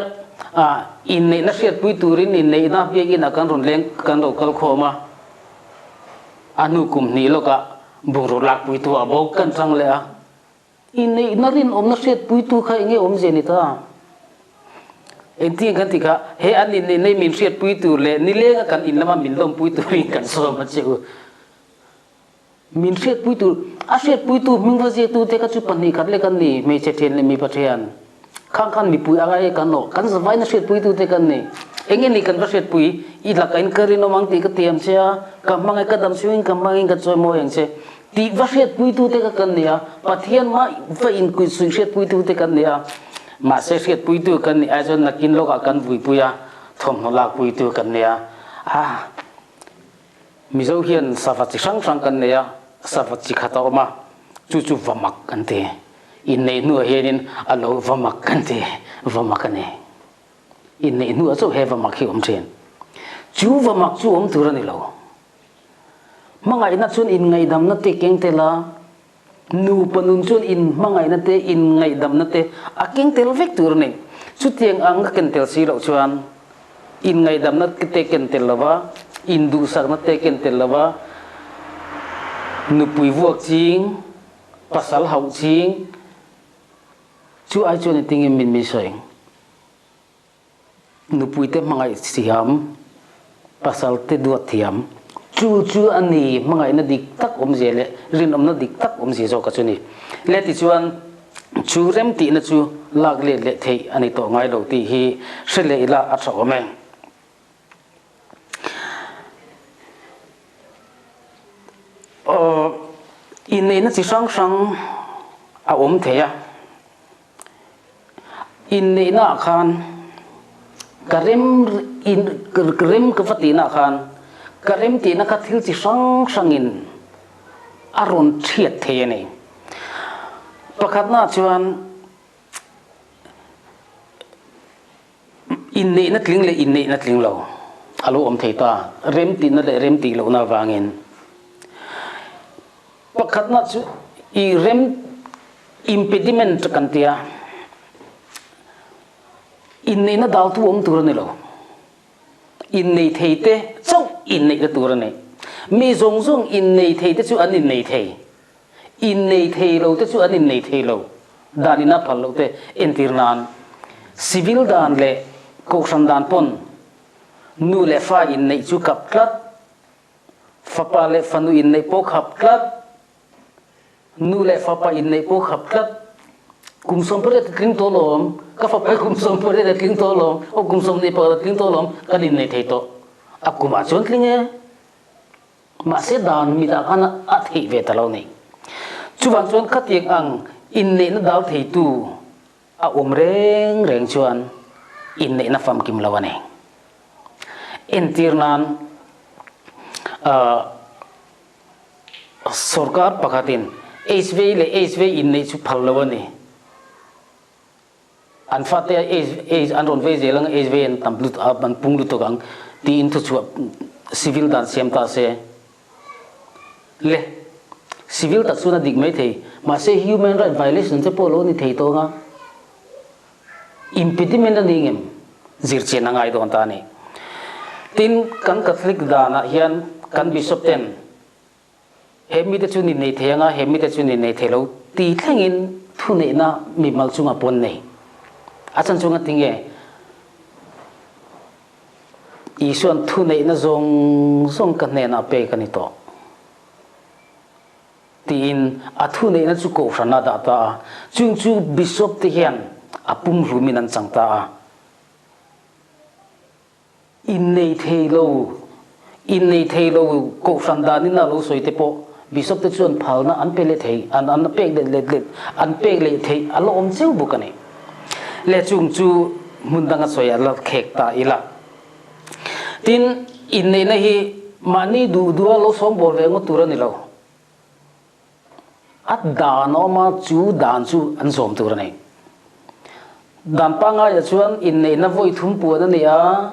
inneihna hriatpui turin inneihna biakinn ah kan rawn leng kan lo kal khawm a, a hnu kum hnih lawkah bungraw lakpuitu ah bawk kan chang leh a. Inneihna rinawmna hriatpuitu kha enge awmzia ni ta? Engtin kan ti kha, he an inneihna hi min hriatpui tur leh nilenga kan in lama min lawmpui turin kan sawm a che u. Min hriatpui tur, a hriatpuitu hming va ziaktute kha chu pahnih khat lek an ni, hmeichhe thian leh mipa thian. Khang khan mipui anga e kan awh, kan zavaina hriatpuitute kan ni. Enge ni kan va hriatpui, i lakah in ka rinawm ang tih ka tiam che a, ka hmangaih ka dam chungin ka hmangin ka chawimawi ang che tih va hriatpuitute kha kan ni a, Pathian mah va inkuihsuih hriatpuitute kan ni a, mahse hriatpuitu kan nih ai chuan nakin lawkah kan vuipui a, thawmhnaw lakpuitu kan ni a, ah. Mizo hian sava chi hrang hrang kan nei a, sava chi khat a awm a, chu chu va mak kan ti. Inneih hnuah hianin a lo va mak kan ti, va mak a ni. Inneih hnuah chauh he va mak hi a awm thin. Chu va mak chu awm tur a ni lo. Hmangaihna chuan inngaihdamna te keng tel a, Nupa nun chuan inhmangaihna te, inngaihdamna te a keng tel vek tur a ni. Chutiang ang a ken tel si loh chuan inngaihdamna te ken tel lova, induhsakna te ken tel lova, nupui vuak ching, pasal hauh ching, chu ai chuan engtin nge min min sawi? Nupuite hmangaih thiam, pasalte duat thiam, chu chu a ni hmangaihna dik tak awmzia leh rinawmna dik tak awmzia zawk a chu ni. Le tichuan chu remtihna chu lak let leh theih a ni tawh ngai lo tih hi hre leh ila a tha awm e. Aw, inneihna chi hrang hrang a awm thei a. Inneihna ah khan ka rem in ka rem ka va tihna ah khan ka rem tihna kha thil chi hrang hrangin a rawn thiat thei a ni. Pakhatna ah chuan inneihna tling leh inneihna tling lo a lo awm thei ta, rem tihna leh rem tih lohna avangin. Pakhatna chu i rem impediment kan tia, inneihna daltu awm tur a ni lo. Innei thei te chauh inneihna tur a ni. Mi zawng zawng innei thei te chu an innei thei. Innei thei lo te chu an innei thei lo. Dan in a phal loh te entir nan civil dan leh kohhran dan pawn nu leh fa inneih chu kap tlat. Fapa leh fanu inneih pawh khap tlat, nu leh fapa inneih pawh khap tlat. Kum 18 a tling tawh lawm, ka fapa hi kum 18 a tling tawh lawm, aw kum 21 a tling tawh lawm, kan innei thei tawh. A kumah chuan tling e. Mahse dan mitah khan a theih ve ta lo ni. Chuvang chuan khatiang ang inneihna dal theitu A awm reng reng chuan inneihna famkim lo a ni. Entir nan Sorkar pakhatin HIV leh HIV inneih chu phal lo a ni. An fate a AIDS an rawn vei zel ang a, HIV an tam lut a, an pung lutuk ang tiin thuchhuah civil dan siam ta se. Le, civil tak chuan a dik mai thei, mahse human right violation te pawh a lo ni thei tawng a, impediment a ni ngem zirchian a ngai dawn ta a ni. Tin, kan Catholic danah hian kan Bishop ten He mite chu ni nei thei anga, he mite chu ni nei thei lo ti thlengin thuneihna mimal chunga pawn nei. A chan chunga tinge Isuan thuneihna zawng zawng ka hnenah pek a ni tawh tiin a thuneihna chu kohhran a dah ta a, chung chu Bishop te hian a pumhlumin an chang ta a. Innei thei lo, innei thei lo kohhran danin a lo sawi te pawh Bishop te chuan phalna an pe leh thei, an an pek leh let let, an pek leh theih a la awm cheu bawk a ni. Le chung chu hmun danga sawi a la khek ta ila. Tin, inneihna hi mahni duh duha lo sawngbawl ve ngawt tur a ni lo. A dan a awm a, chu dan chu an zawm tur a ni. Dan pangaiah chuan inneihna vawi thum puan a ni a,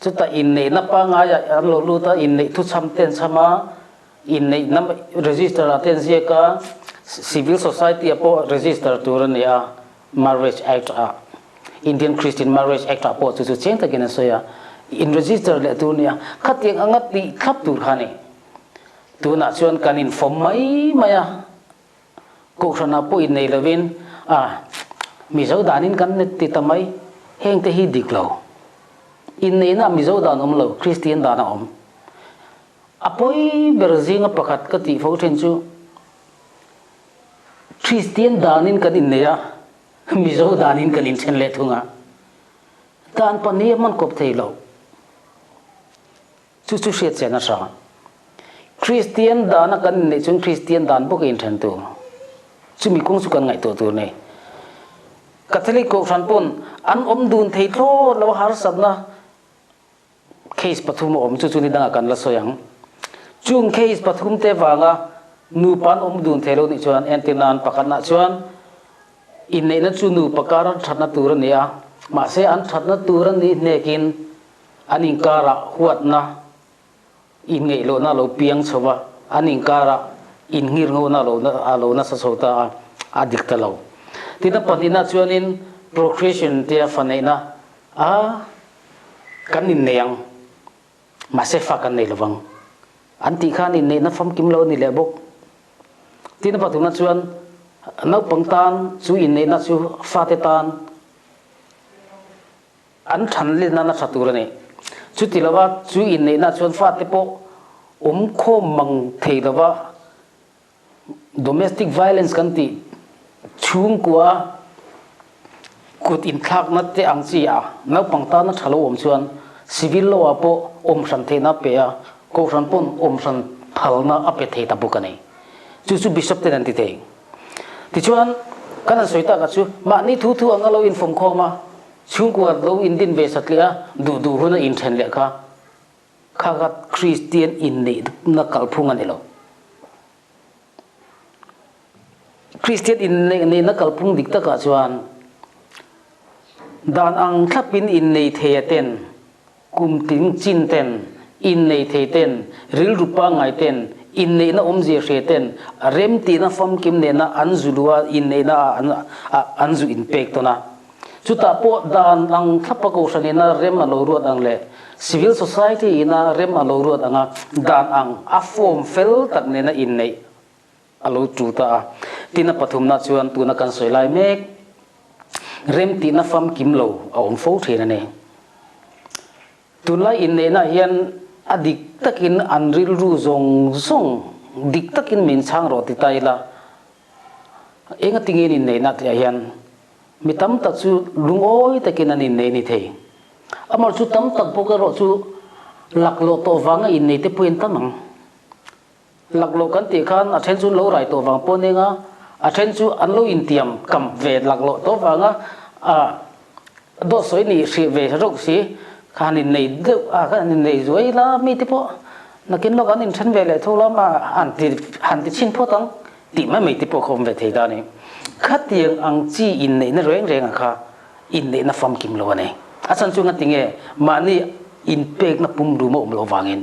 chutah inneihna pangaiah an lo lut a, inneih thuchham te an chham a, inneihna register ah te an ziak a, civil society ah pawh register tur a ni a, Marriage Act ah, Indian Christian Marriage Act ah pawh chu chu chiang takin an sawi a, in register leh tur a ni a, khatiang anga tih thlap tur kha a ni. Tunah chuan kan infawm mai mai a, Kohhranah pawh innei lovin a Mizo danin kan ti ta mai, hengte hi dik lo. Inneihna Mizo dan awm lo, Kristian dan a awm. A pawi ber zinga pakhat ka tih fo thin chu Kristian danin kan innei a, Mizo danin kan inthen leh thung a, dan pahnih a hman kawp thei lo. Chu chu hriat chian a hra. Kristian dana kan inneih chuan Kristian dan bawk a inthen tur. Chumi kawng chu kan ngaihtuah tur a ni. Catholic Kohhran pawn an awm dun thei thlawt lo a, harsatna case pathum a awm chu chu ni dangah kan la sawi ang. Chung case pathum te vanga nupa an awm dun thei lo nih chuan entir nan pakhatnah chuan inneihna chu nupa kar an thatna tur a ni a, mahse an thatna tur a nih hnekin An inkarah huatna, inngeihlohna a lo piang chho va, an inkarah innghirnghona a lo nasa chho ta a, a dik ta lo. Tin, a pahnihna chuanin procreation tia fa neihna a kan innei ang, mahse fa kan nei lovang an tih khan inneihna famkim lo a ni leh bawk. Tin, a pathumna chuan naupang tan chu inneihna chu fate tan An than let nana tha tur a ni. Chuti lova chu inneihna chuan fate pawh awm khawm mang thei lova domestic violence kan tih chhungkua kut inthlakna te ang chi a naupang tana tha lo awm chuan civil law ah pawh awm hran theihna a pe a, kohhran pawn awm hran phalna a pe thei ta bawk a ni. Chu chu bishop ten an ti thei. Tichuan kan han sawi takah chu mahni thu thu anga lo infawm khawm a, Chhungkua lo indin ve satliah a, duh duh hun a inthen leh kha kha kha Kristian inneihna kalphung a ni lo. Kristian inneihna kalphung dik takah chuan dan ang thlapin innei theia ten, kum tling chin ten, innei thei ten, rilru pangngai ten, inneihna awmzia hre ten, remtihna famkim nena an zu luh a, inneihna ah an zu inpek tawn a. Chutah pawh dan ang thlapa kohhran ina rem a lo ruat ang leh civil society ina rem a lo ruat anga dan ang a form fel tak nena inneih a lo tu ta a. Tin a pathumna chuan tuna kan sawi lai mek rem tihna famkim lo a awm fo thin a ni. Tunlai inneihna hian a dik takin an rilru zawng zawng dik takin min chhang rawh ti ta ila Enga tingin inneihna tihah hian mi tam tak chu lungawi takin an innei ni thei. Amah chu tam tak bawk erawh chu laklawh tawh vanga innei te pawhin tam ang. Laklawh kan tih khan a then chu an lo rai tawh vang pawh nia, a then chu an lo intiam kam ve laklawh tawh vanga dawt sawi nih hrih ve reuh si kha han innei deuh a, kha han innei zuai la mi te pawh. Nakin lawk an inthen ve leh tho lama han ti han ti chhin phawt ang tih mai mai te pawh kha awm ve thei ta a ni. Khatiang ang chi inneihna reng reng ang kha inneihna famkim lo a ni. A chhan chu ngatinge mahni inpekna pumlum a awm loh vangin.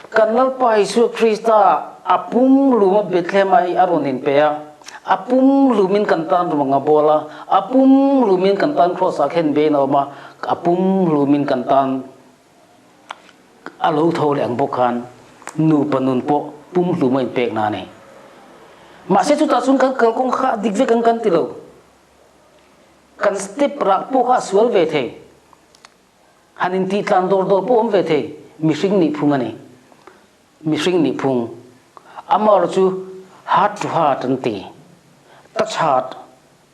Kan Lalpa Isua Krista a pumluma Bethlehem ah hi a rawn inpe a, a pumlumin kan tan ruang a bawl a, a pumlumin kan tan Kraws ah khen bein a awm a, a pumlumin kan tan a lo tho leh ang bawk khan nupa nun pawh pumhlum a inpek na a ni. Mahse chutah chuan kan kalkawng kha a dik vek ang kan ti lo. Kan step rah pawh kha a sual ve thei. Han intih tlan dawr dawr pawh awm ve thei. Mihring nih phung a ni. Mihring nih phung. Amaherawh chu heart to heart an ti. Touch heart.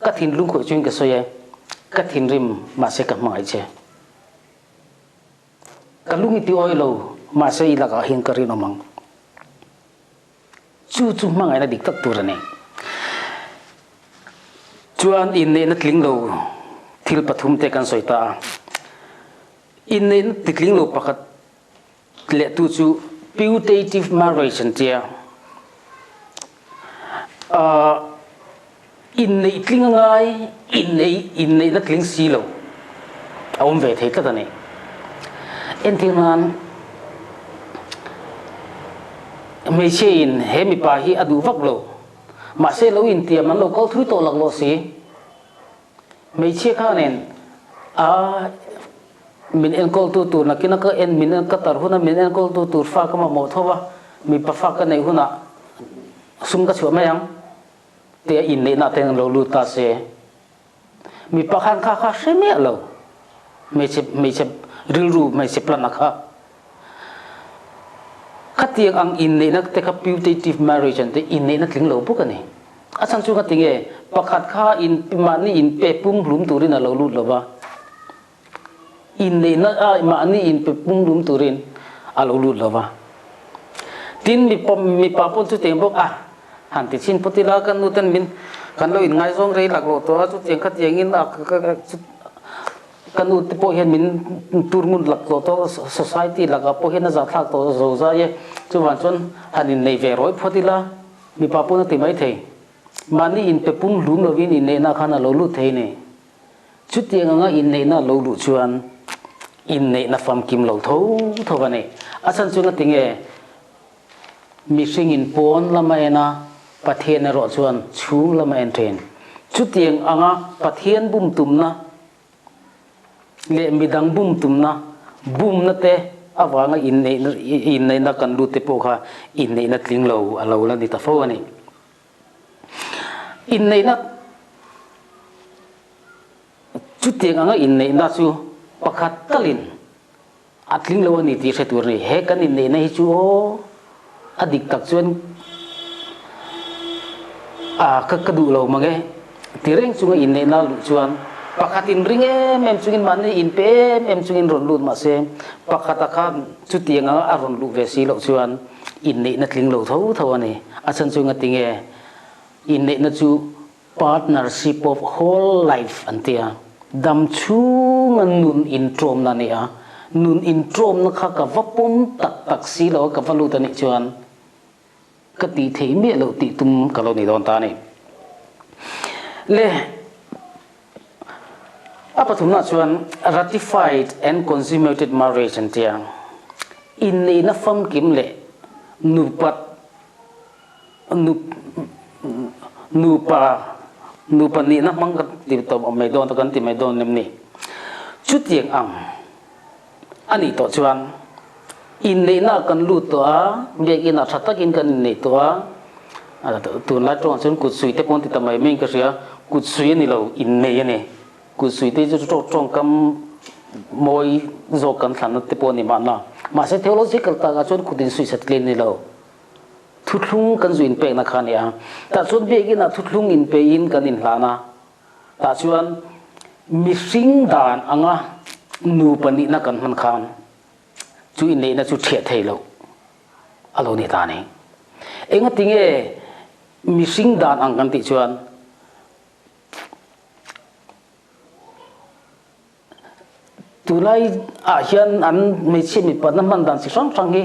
Ka thinlung khawih chuin ka sawi e. Ka thinrim mahse ka hmangaih che. Ka lung i ti awi lo, mahse i lakah hian ka rinawm ang. Chu chu hmangaihna dik tak tur a ni. Chuan inneihna tling lo thil pathum te kan sawi ta a. Inneihna ti tling lo pakhat lehtu chu putative marriage an tia. Inneih tling a ngai, inneih inneihna tling si lo a awm ve thei tlat a ni. Entir nan hmeichhia in he mipa hi a duh vak lo, mahse lo intiam an lo kal thui tawh laklawh si. Hmeichhia khanin a min enkawltu tur nakina ka en min ka tar huna min enkawltu tur fa ka mamawh tho va, mipa fa ka neih hunah sum ka chhuah mai ang tia inneihna te an lo lut ta se. Mipa khan kha kha hre miah lo hmeichhe hmeichhe rilru hmeichhe plan a kha. Khatiang ang inneihna te kha putative marriage an ti, inneihna tling lo bawk a ni. A chhan chu ngati nge pakhat kha in mahni in pe pumhlum turin a lo lut lo va, inneihna a mahni in pe pumhlum turin a lo lut lo va. Tin mipa mipa pawn chutiang bawk a han ti chhin phawt ila kan nu ten min kan lo inngaizawng rei laklawh tawh a chutiang khatiang in a Ka nu te pawh hian min tur ngun lak tawh tawh, society lakah pawh hian a zahthlak tawh zo zai e. Chuvang chuan han innei ve rawih phawt ila, mipa pawn a ti mai thei. Mahni inpe pum hlum lovin inneihna khan a lo lut thei ni. Chutiang anga inneihna a lo luh chuan inneihna famkim lo tho tho a ni. A chhan chu ngatinge Mihringin pawn lam a en a, Pathian erawh chuan chhung lam a en thin. Chutiang anga Pathian bum tumna leh midang bum tumna, bumna te avanga inneihna inneihna kan lut te pawh kha inneihna tling lo a lo la ni ta fo a ni. Inneihna chutiang anga inneihna chu pakhat talin A tling lo a ni tih hre tur a ni. He kan inneihna hi chu aw a dik tak chuan a ka ka duh lo mang e ti reng chunga inneihna luh chuan pakhat in ring em em chungin mahni inpe em em chungin rawn lut mahse pakhata kha chutiang anga a rawn luh ve si loh chuan inneihna tling lo tho tho a ni. A chhan chu ngatinge inneihna chu Partnership of whole life an ti a, dam chhunga nun inṭawmna a ni a, nun inṭawmna kha ka va pawm tak tak si lo a, ka va lut a nih chuan ka tih theih miah loh tih tum ka lo ni dawn ta a ni. Le a pathumna chuan ratified and consummated marriage an ti a, inneihna famkim leh nupat Nupa nupa nihna hmang kan ti tawh mai dawn kan ti mai dawn em ni? Chutiang ang a nih tawh chuan inneihna kan lut tawh a, biakinah tha takin kan inneih tawh a, tunlai tawngah chuan kut suih te pawh an ti ta mai maiin ka hria, kut suih a ni lo, innei a ni. Kut suih te chu tawngkam mawi zawk kan thlanna te pawh a ni mahna. Mahse theological takah chuan kut insuih satliah a ni lo. Thuthlung kan zu inpekna kha a ni a. Tah chuan biakinah thuthlung inpein kan inhlan a. Tah chuan mihring dan anga nupa nihna kan hman khan chu inneihna chu ṭhiah thei loh a lo ni ta a ni. Engatinge mihring dan ang kan tih chuan Tunlai ah hian an hmeichhia mipatna hman dan chi hrang hrang hi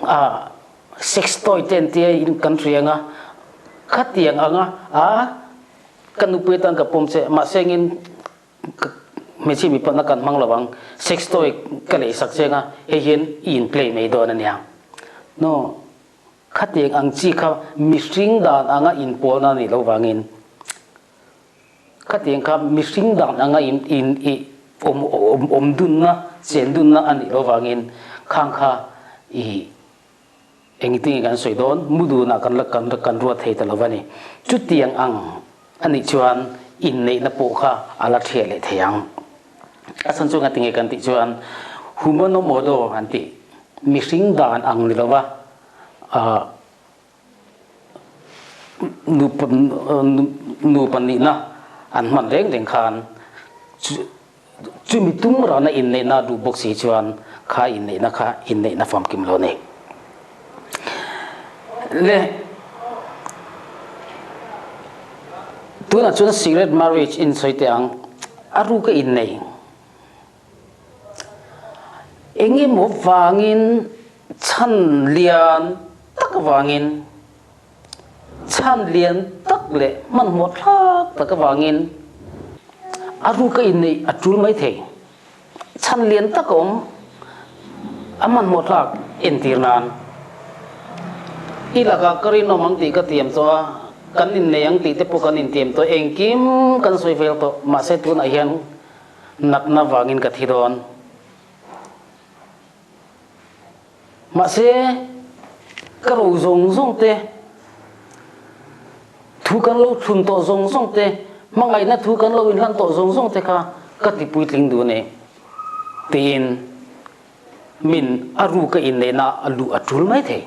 A sex toy te an tia in kan hria anga khatiang anga a ka nupui atan ka pawm che mahse engin hmeichhia mipatna kan hmang lo ang sex toy ka lei sak che anga hei hian i in play mai dawn ania no khatiang ang chi kha mihring dan anga inpawlna a nih loh vangin Khatiang kha mihring dan anga in in i awm awm awm dunna chen dunna a nih loh vangin khang kha i engtin nge kan sawi dawn mu dunah kan la kan kan ruat thei ta lo va ni. Chutiang ang a nih chuan inneihna pawh kha a la thiah leh thei ang. A chhan chu ngatinge kan tih chuan humano modo an tih mihring dan ang ni lova ah Nupa nihna an hman reng reng khan chumi tum rana inneihna duh bawk si chuan kha inneihna kha inneihna famkim lo a ni. Le tunah chuan secret marriage in sawi teh ang, a ruka innei engemaw vangin Chhan lian tak avangin, chhan lian tak leh hmanhmawh thlak tak avangin a ruka inneih a tul mai thei. Chhan lian tak a awm, a hmanhmawh thlak entir nan. I lakah ka rinawm ang tih ka tiam tawh a, kan innei ang tih te pawh kan intiam tawh, engkim kan sawi vel tawh, mahse tunah hian natna vangin ka thi dawn. Mahse, ka ro zawng zawng te, thu kan lo thlun tawh zawng zawng te, hmangaihna thu kan lo inhlan tawh zawng zawng te kha ka ti puitling duh a ni, tiin min a ruka inneihna a luh a tul mai thei.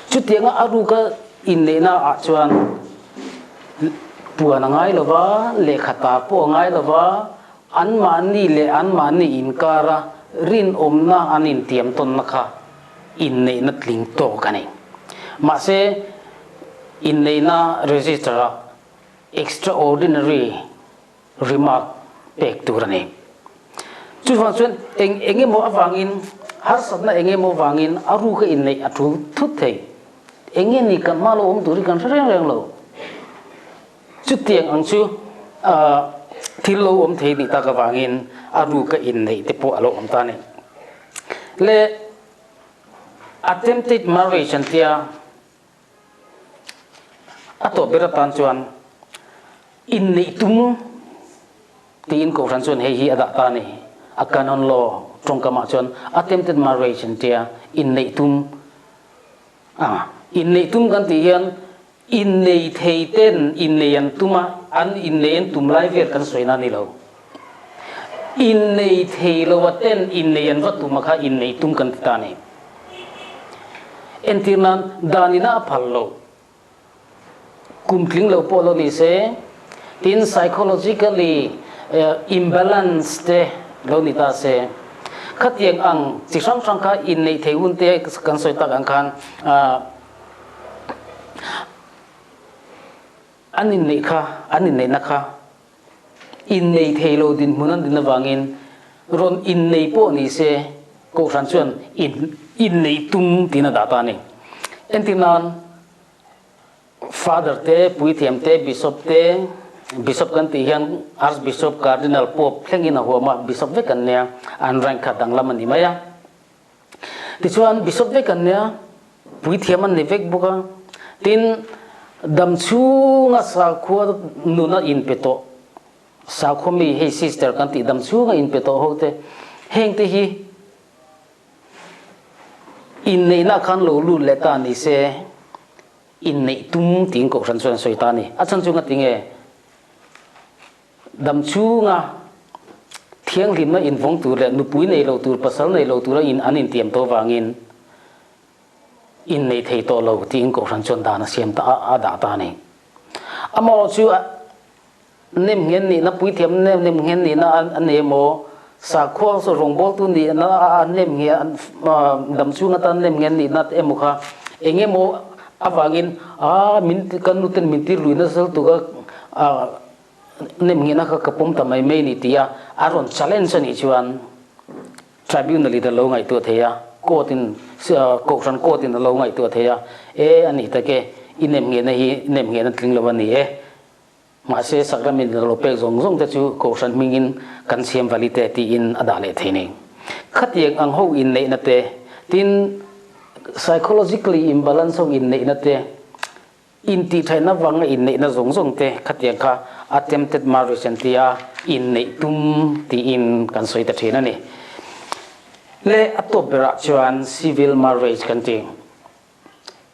Chutianga a ruka inneihna ah chuan puan a ngai lo va, lehkha tar pawh a ngai lo va, Anmahni leh anmahni inkara rinawmna an intiam tawnna kha inneihna tling tawk a ni. Mahse, inneihna register-ah extraordinary remark pek tur a ni. Chuvang chuan eng eng emaw avangin, harsatna eng emaw avangin a ruka inneih a tul thut thei. Eng nge ni kan hma lo awm tur hi kan hre reng reng lo. Chutiang ang chu thil lo awm thei nih tak avangin a ruka inneih te pawh a lo awm ta a ni. Le attempted marriage an tia a tawp ber atan chuan inneih tum tiin kohhran chuan hei hi a dah ta a ni. A canon law tawngkamah chuan attempted marriage an tia inneih tum a inneih tum kan tih hian Innei thei ten innei an tum a, an innei an tum lai vel kan sawi na ni lo. Innei thei lo a ten innei an va tum a kha innei tum kan ti ta a ni. Entir nan dan ina a phal lo, kum tling lo pawh lo ni se, tin psychologically imbalance te lo ni ta se, khatiang ang chi hrang hrang kha innei thei hun te kan sawi tak ang khan An inneih kha, an inneihna kha innei thei lo dinhmun an din avangin rawn innei pawh ni se Kohhran chuan inneih tum tiin a dah ta a ni. Entir nan Father te, Puithiam te, Bishop te, Bishop kan tih hian Archbishop, Cardinal, Pope thlengin a huam a, Bishop vek an nia, an rank kha danglam a ni mai a. Tichuan Bishop vek an nia, puithiam an ni vek bawk a. Tin, dam chhunga sakhua nuna inpe tawh, sakhua mi hei sister kan tih dam chhunga inpe tawh ho te, heng te hi inneihna khan lo lut leh ta ni se, inneih tum tiin kohhran chuan a sawi ta a ni. A chhan chu ngatinge? Dam chhunga thianghlimna invawng tur leh nupui nei lo tur, pasal nei lo tura in an intiam tawh vangin innei thei tawh lo tiin Kohhran chuan dan a siam ta a dah ta a ni. Amaherawh chu nem nghen nihna, puithiam nem nghen nihna a nei emaw, sakhua rawngbawltu nihna a nem nghen, dam chhung atan nem nghen nihna emaw kha eng emaw avangin a min kan nuten min tir lui nasa lutuk a, Nemnghehna kha ka pawm ta mai mai ni tia a rawn challenge a nih chuan tribunal in a lo ngaihtuah thei a. Court in Kohhran court in a lo ngaihtuah thei a, e a ni tak e, i nemnghehna hi nemnghehna tling lo a ni e. Mahse Sacrament a lo pek zawng zawng te chu Kohhran hmingin kan siam valid e tiin a dah leh thei ni. Khatiang ang ho inneihna te, tin psychologically imbalance ho inneihna te, Intihtheihna vanga inneihna zawng zawng te khatiang kha attempted marriage an ti a, inneih tum tiin kan sawi ta thin a ni. Le a tawp berah chuan civil marriage kan ti.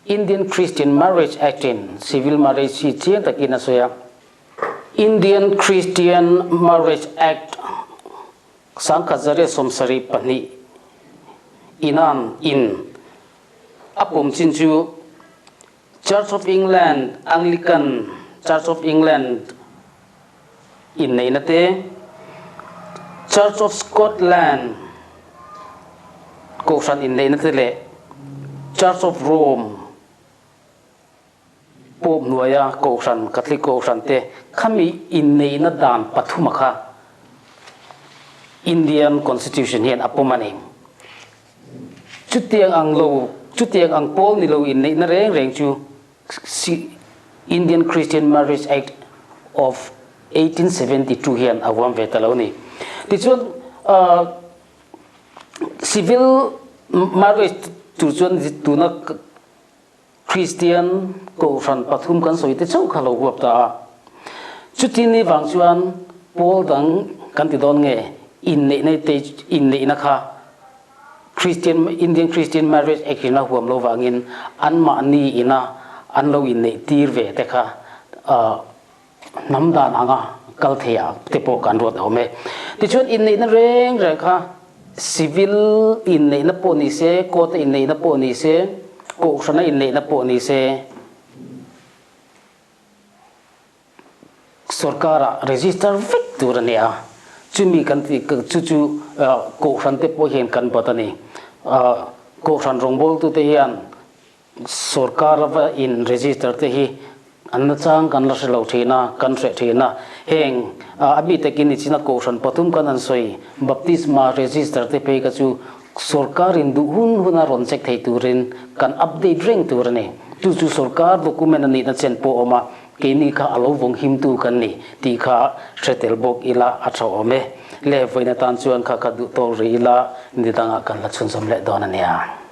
Indian Christian Marriage Act in civil marriage hi chiang takin a sawi a. Indian Christian Marriage Act 1972 inan in A pum chin chu Church of England, Anglican Church of England inneihna te, Church of Scotland kohhran inneihna te leh Church of Rome Pope hnuaia kohhran, Catholic kohhran te khami inneihna dan pathuma kha Indian Constitution hian a pawm a ni. Chutiang ang lo, chutiang ang pawl ni lo inneihna reng reng chu Indian Christian Marriage Act of 1872 hian a huam ve ta lo a ni. Tichuan, civil marriage tur chuan tuna Kristian kohhran pathum kan sawi te chauh kha lo huap ta a. Chuti ni vang chuan pawl dang kan ti dawn nge inneihna te inneihna kha Kristian Indian Christian Marriage Act in a huam lo vangin anmahni ina an lo inneih tir ve te kha hnam dan anga kal thei ah te pawh kan ruat awm e. Tichuan inneihna reng reng kha civil inneihna pawh ni se, court a inneihna pawh ni se, kohhrana inneihna pawh ni se, sorkar ah register vek tur a ni a. Chumi kan tih chu chu kohhran te pawh hian kan bat a ni. Kohhran rawngbawltute hian Sorkar va in register te hi an nachang kan la hre lo thin a, kan hreh thin a. Heng a mi takin nichina kohhran pathum kan han sawi baptisma register te phei kha chu sorkar in duh hun huna rawn check thei turin kan update reng tur a ni. Chu chu sorkar document a nihna chen pawh a awm a, keini kha a lo vawng himtu kan ni tih kha hre tel bawk ila a tha awm e. Le vawiin atan chuan kha kha duh tawk rih ila nidangah kan la chhunzawm leh dawn a nia.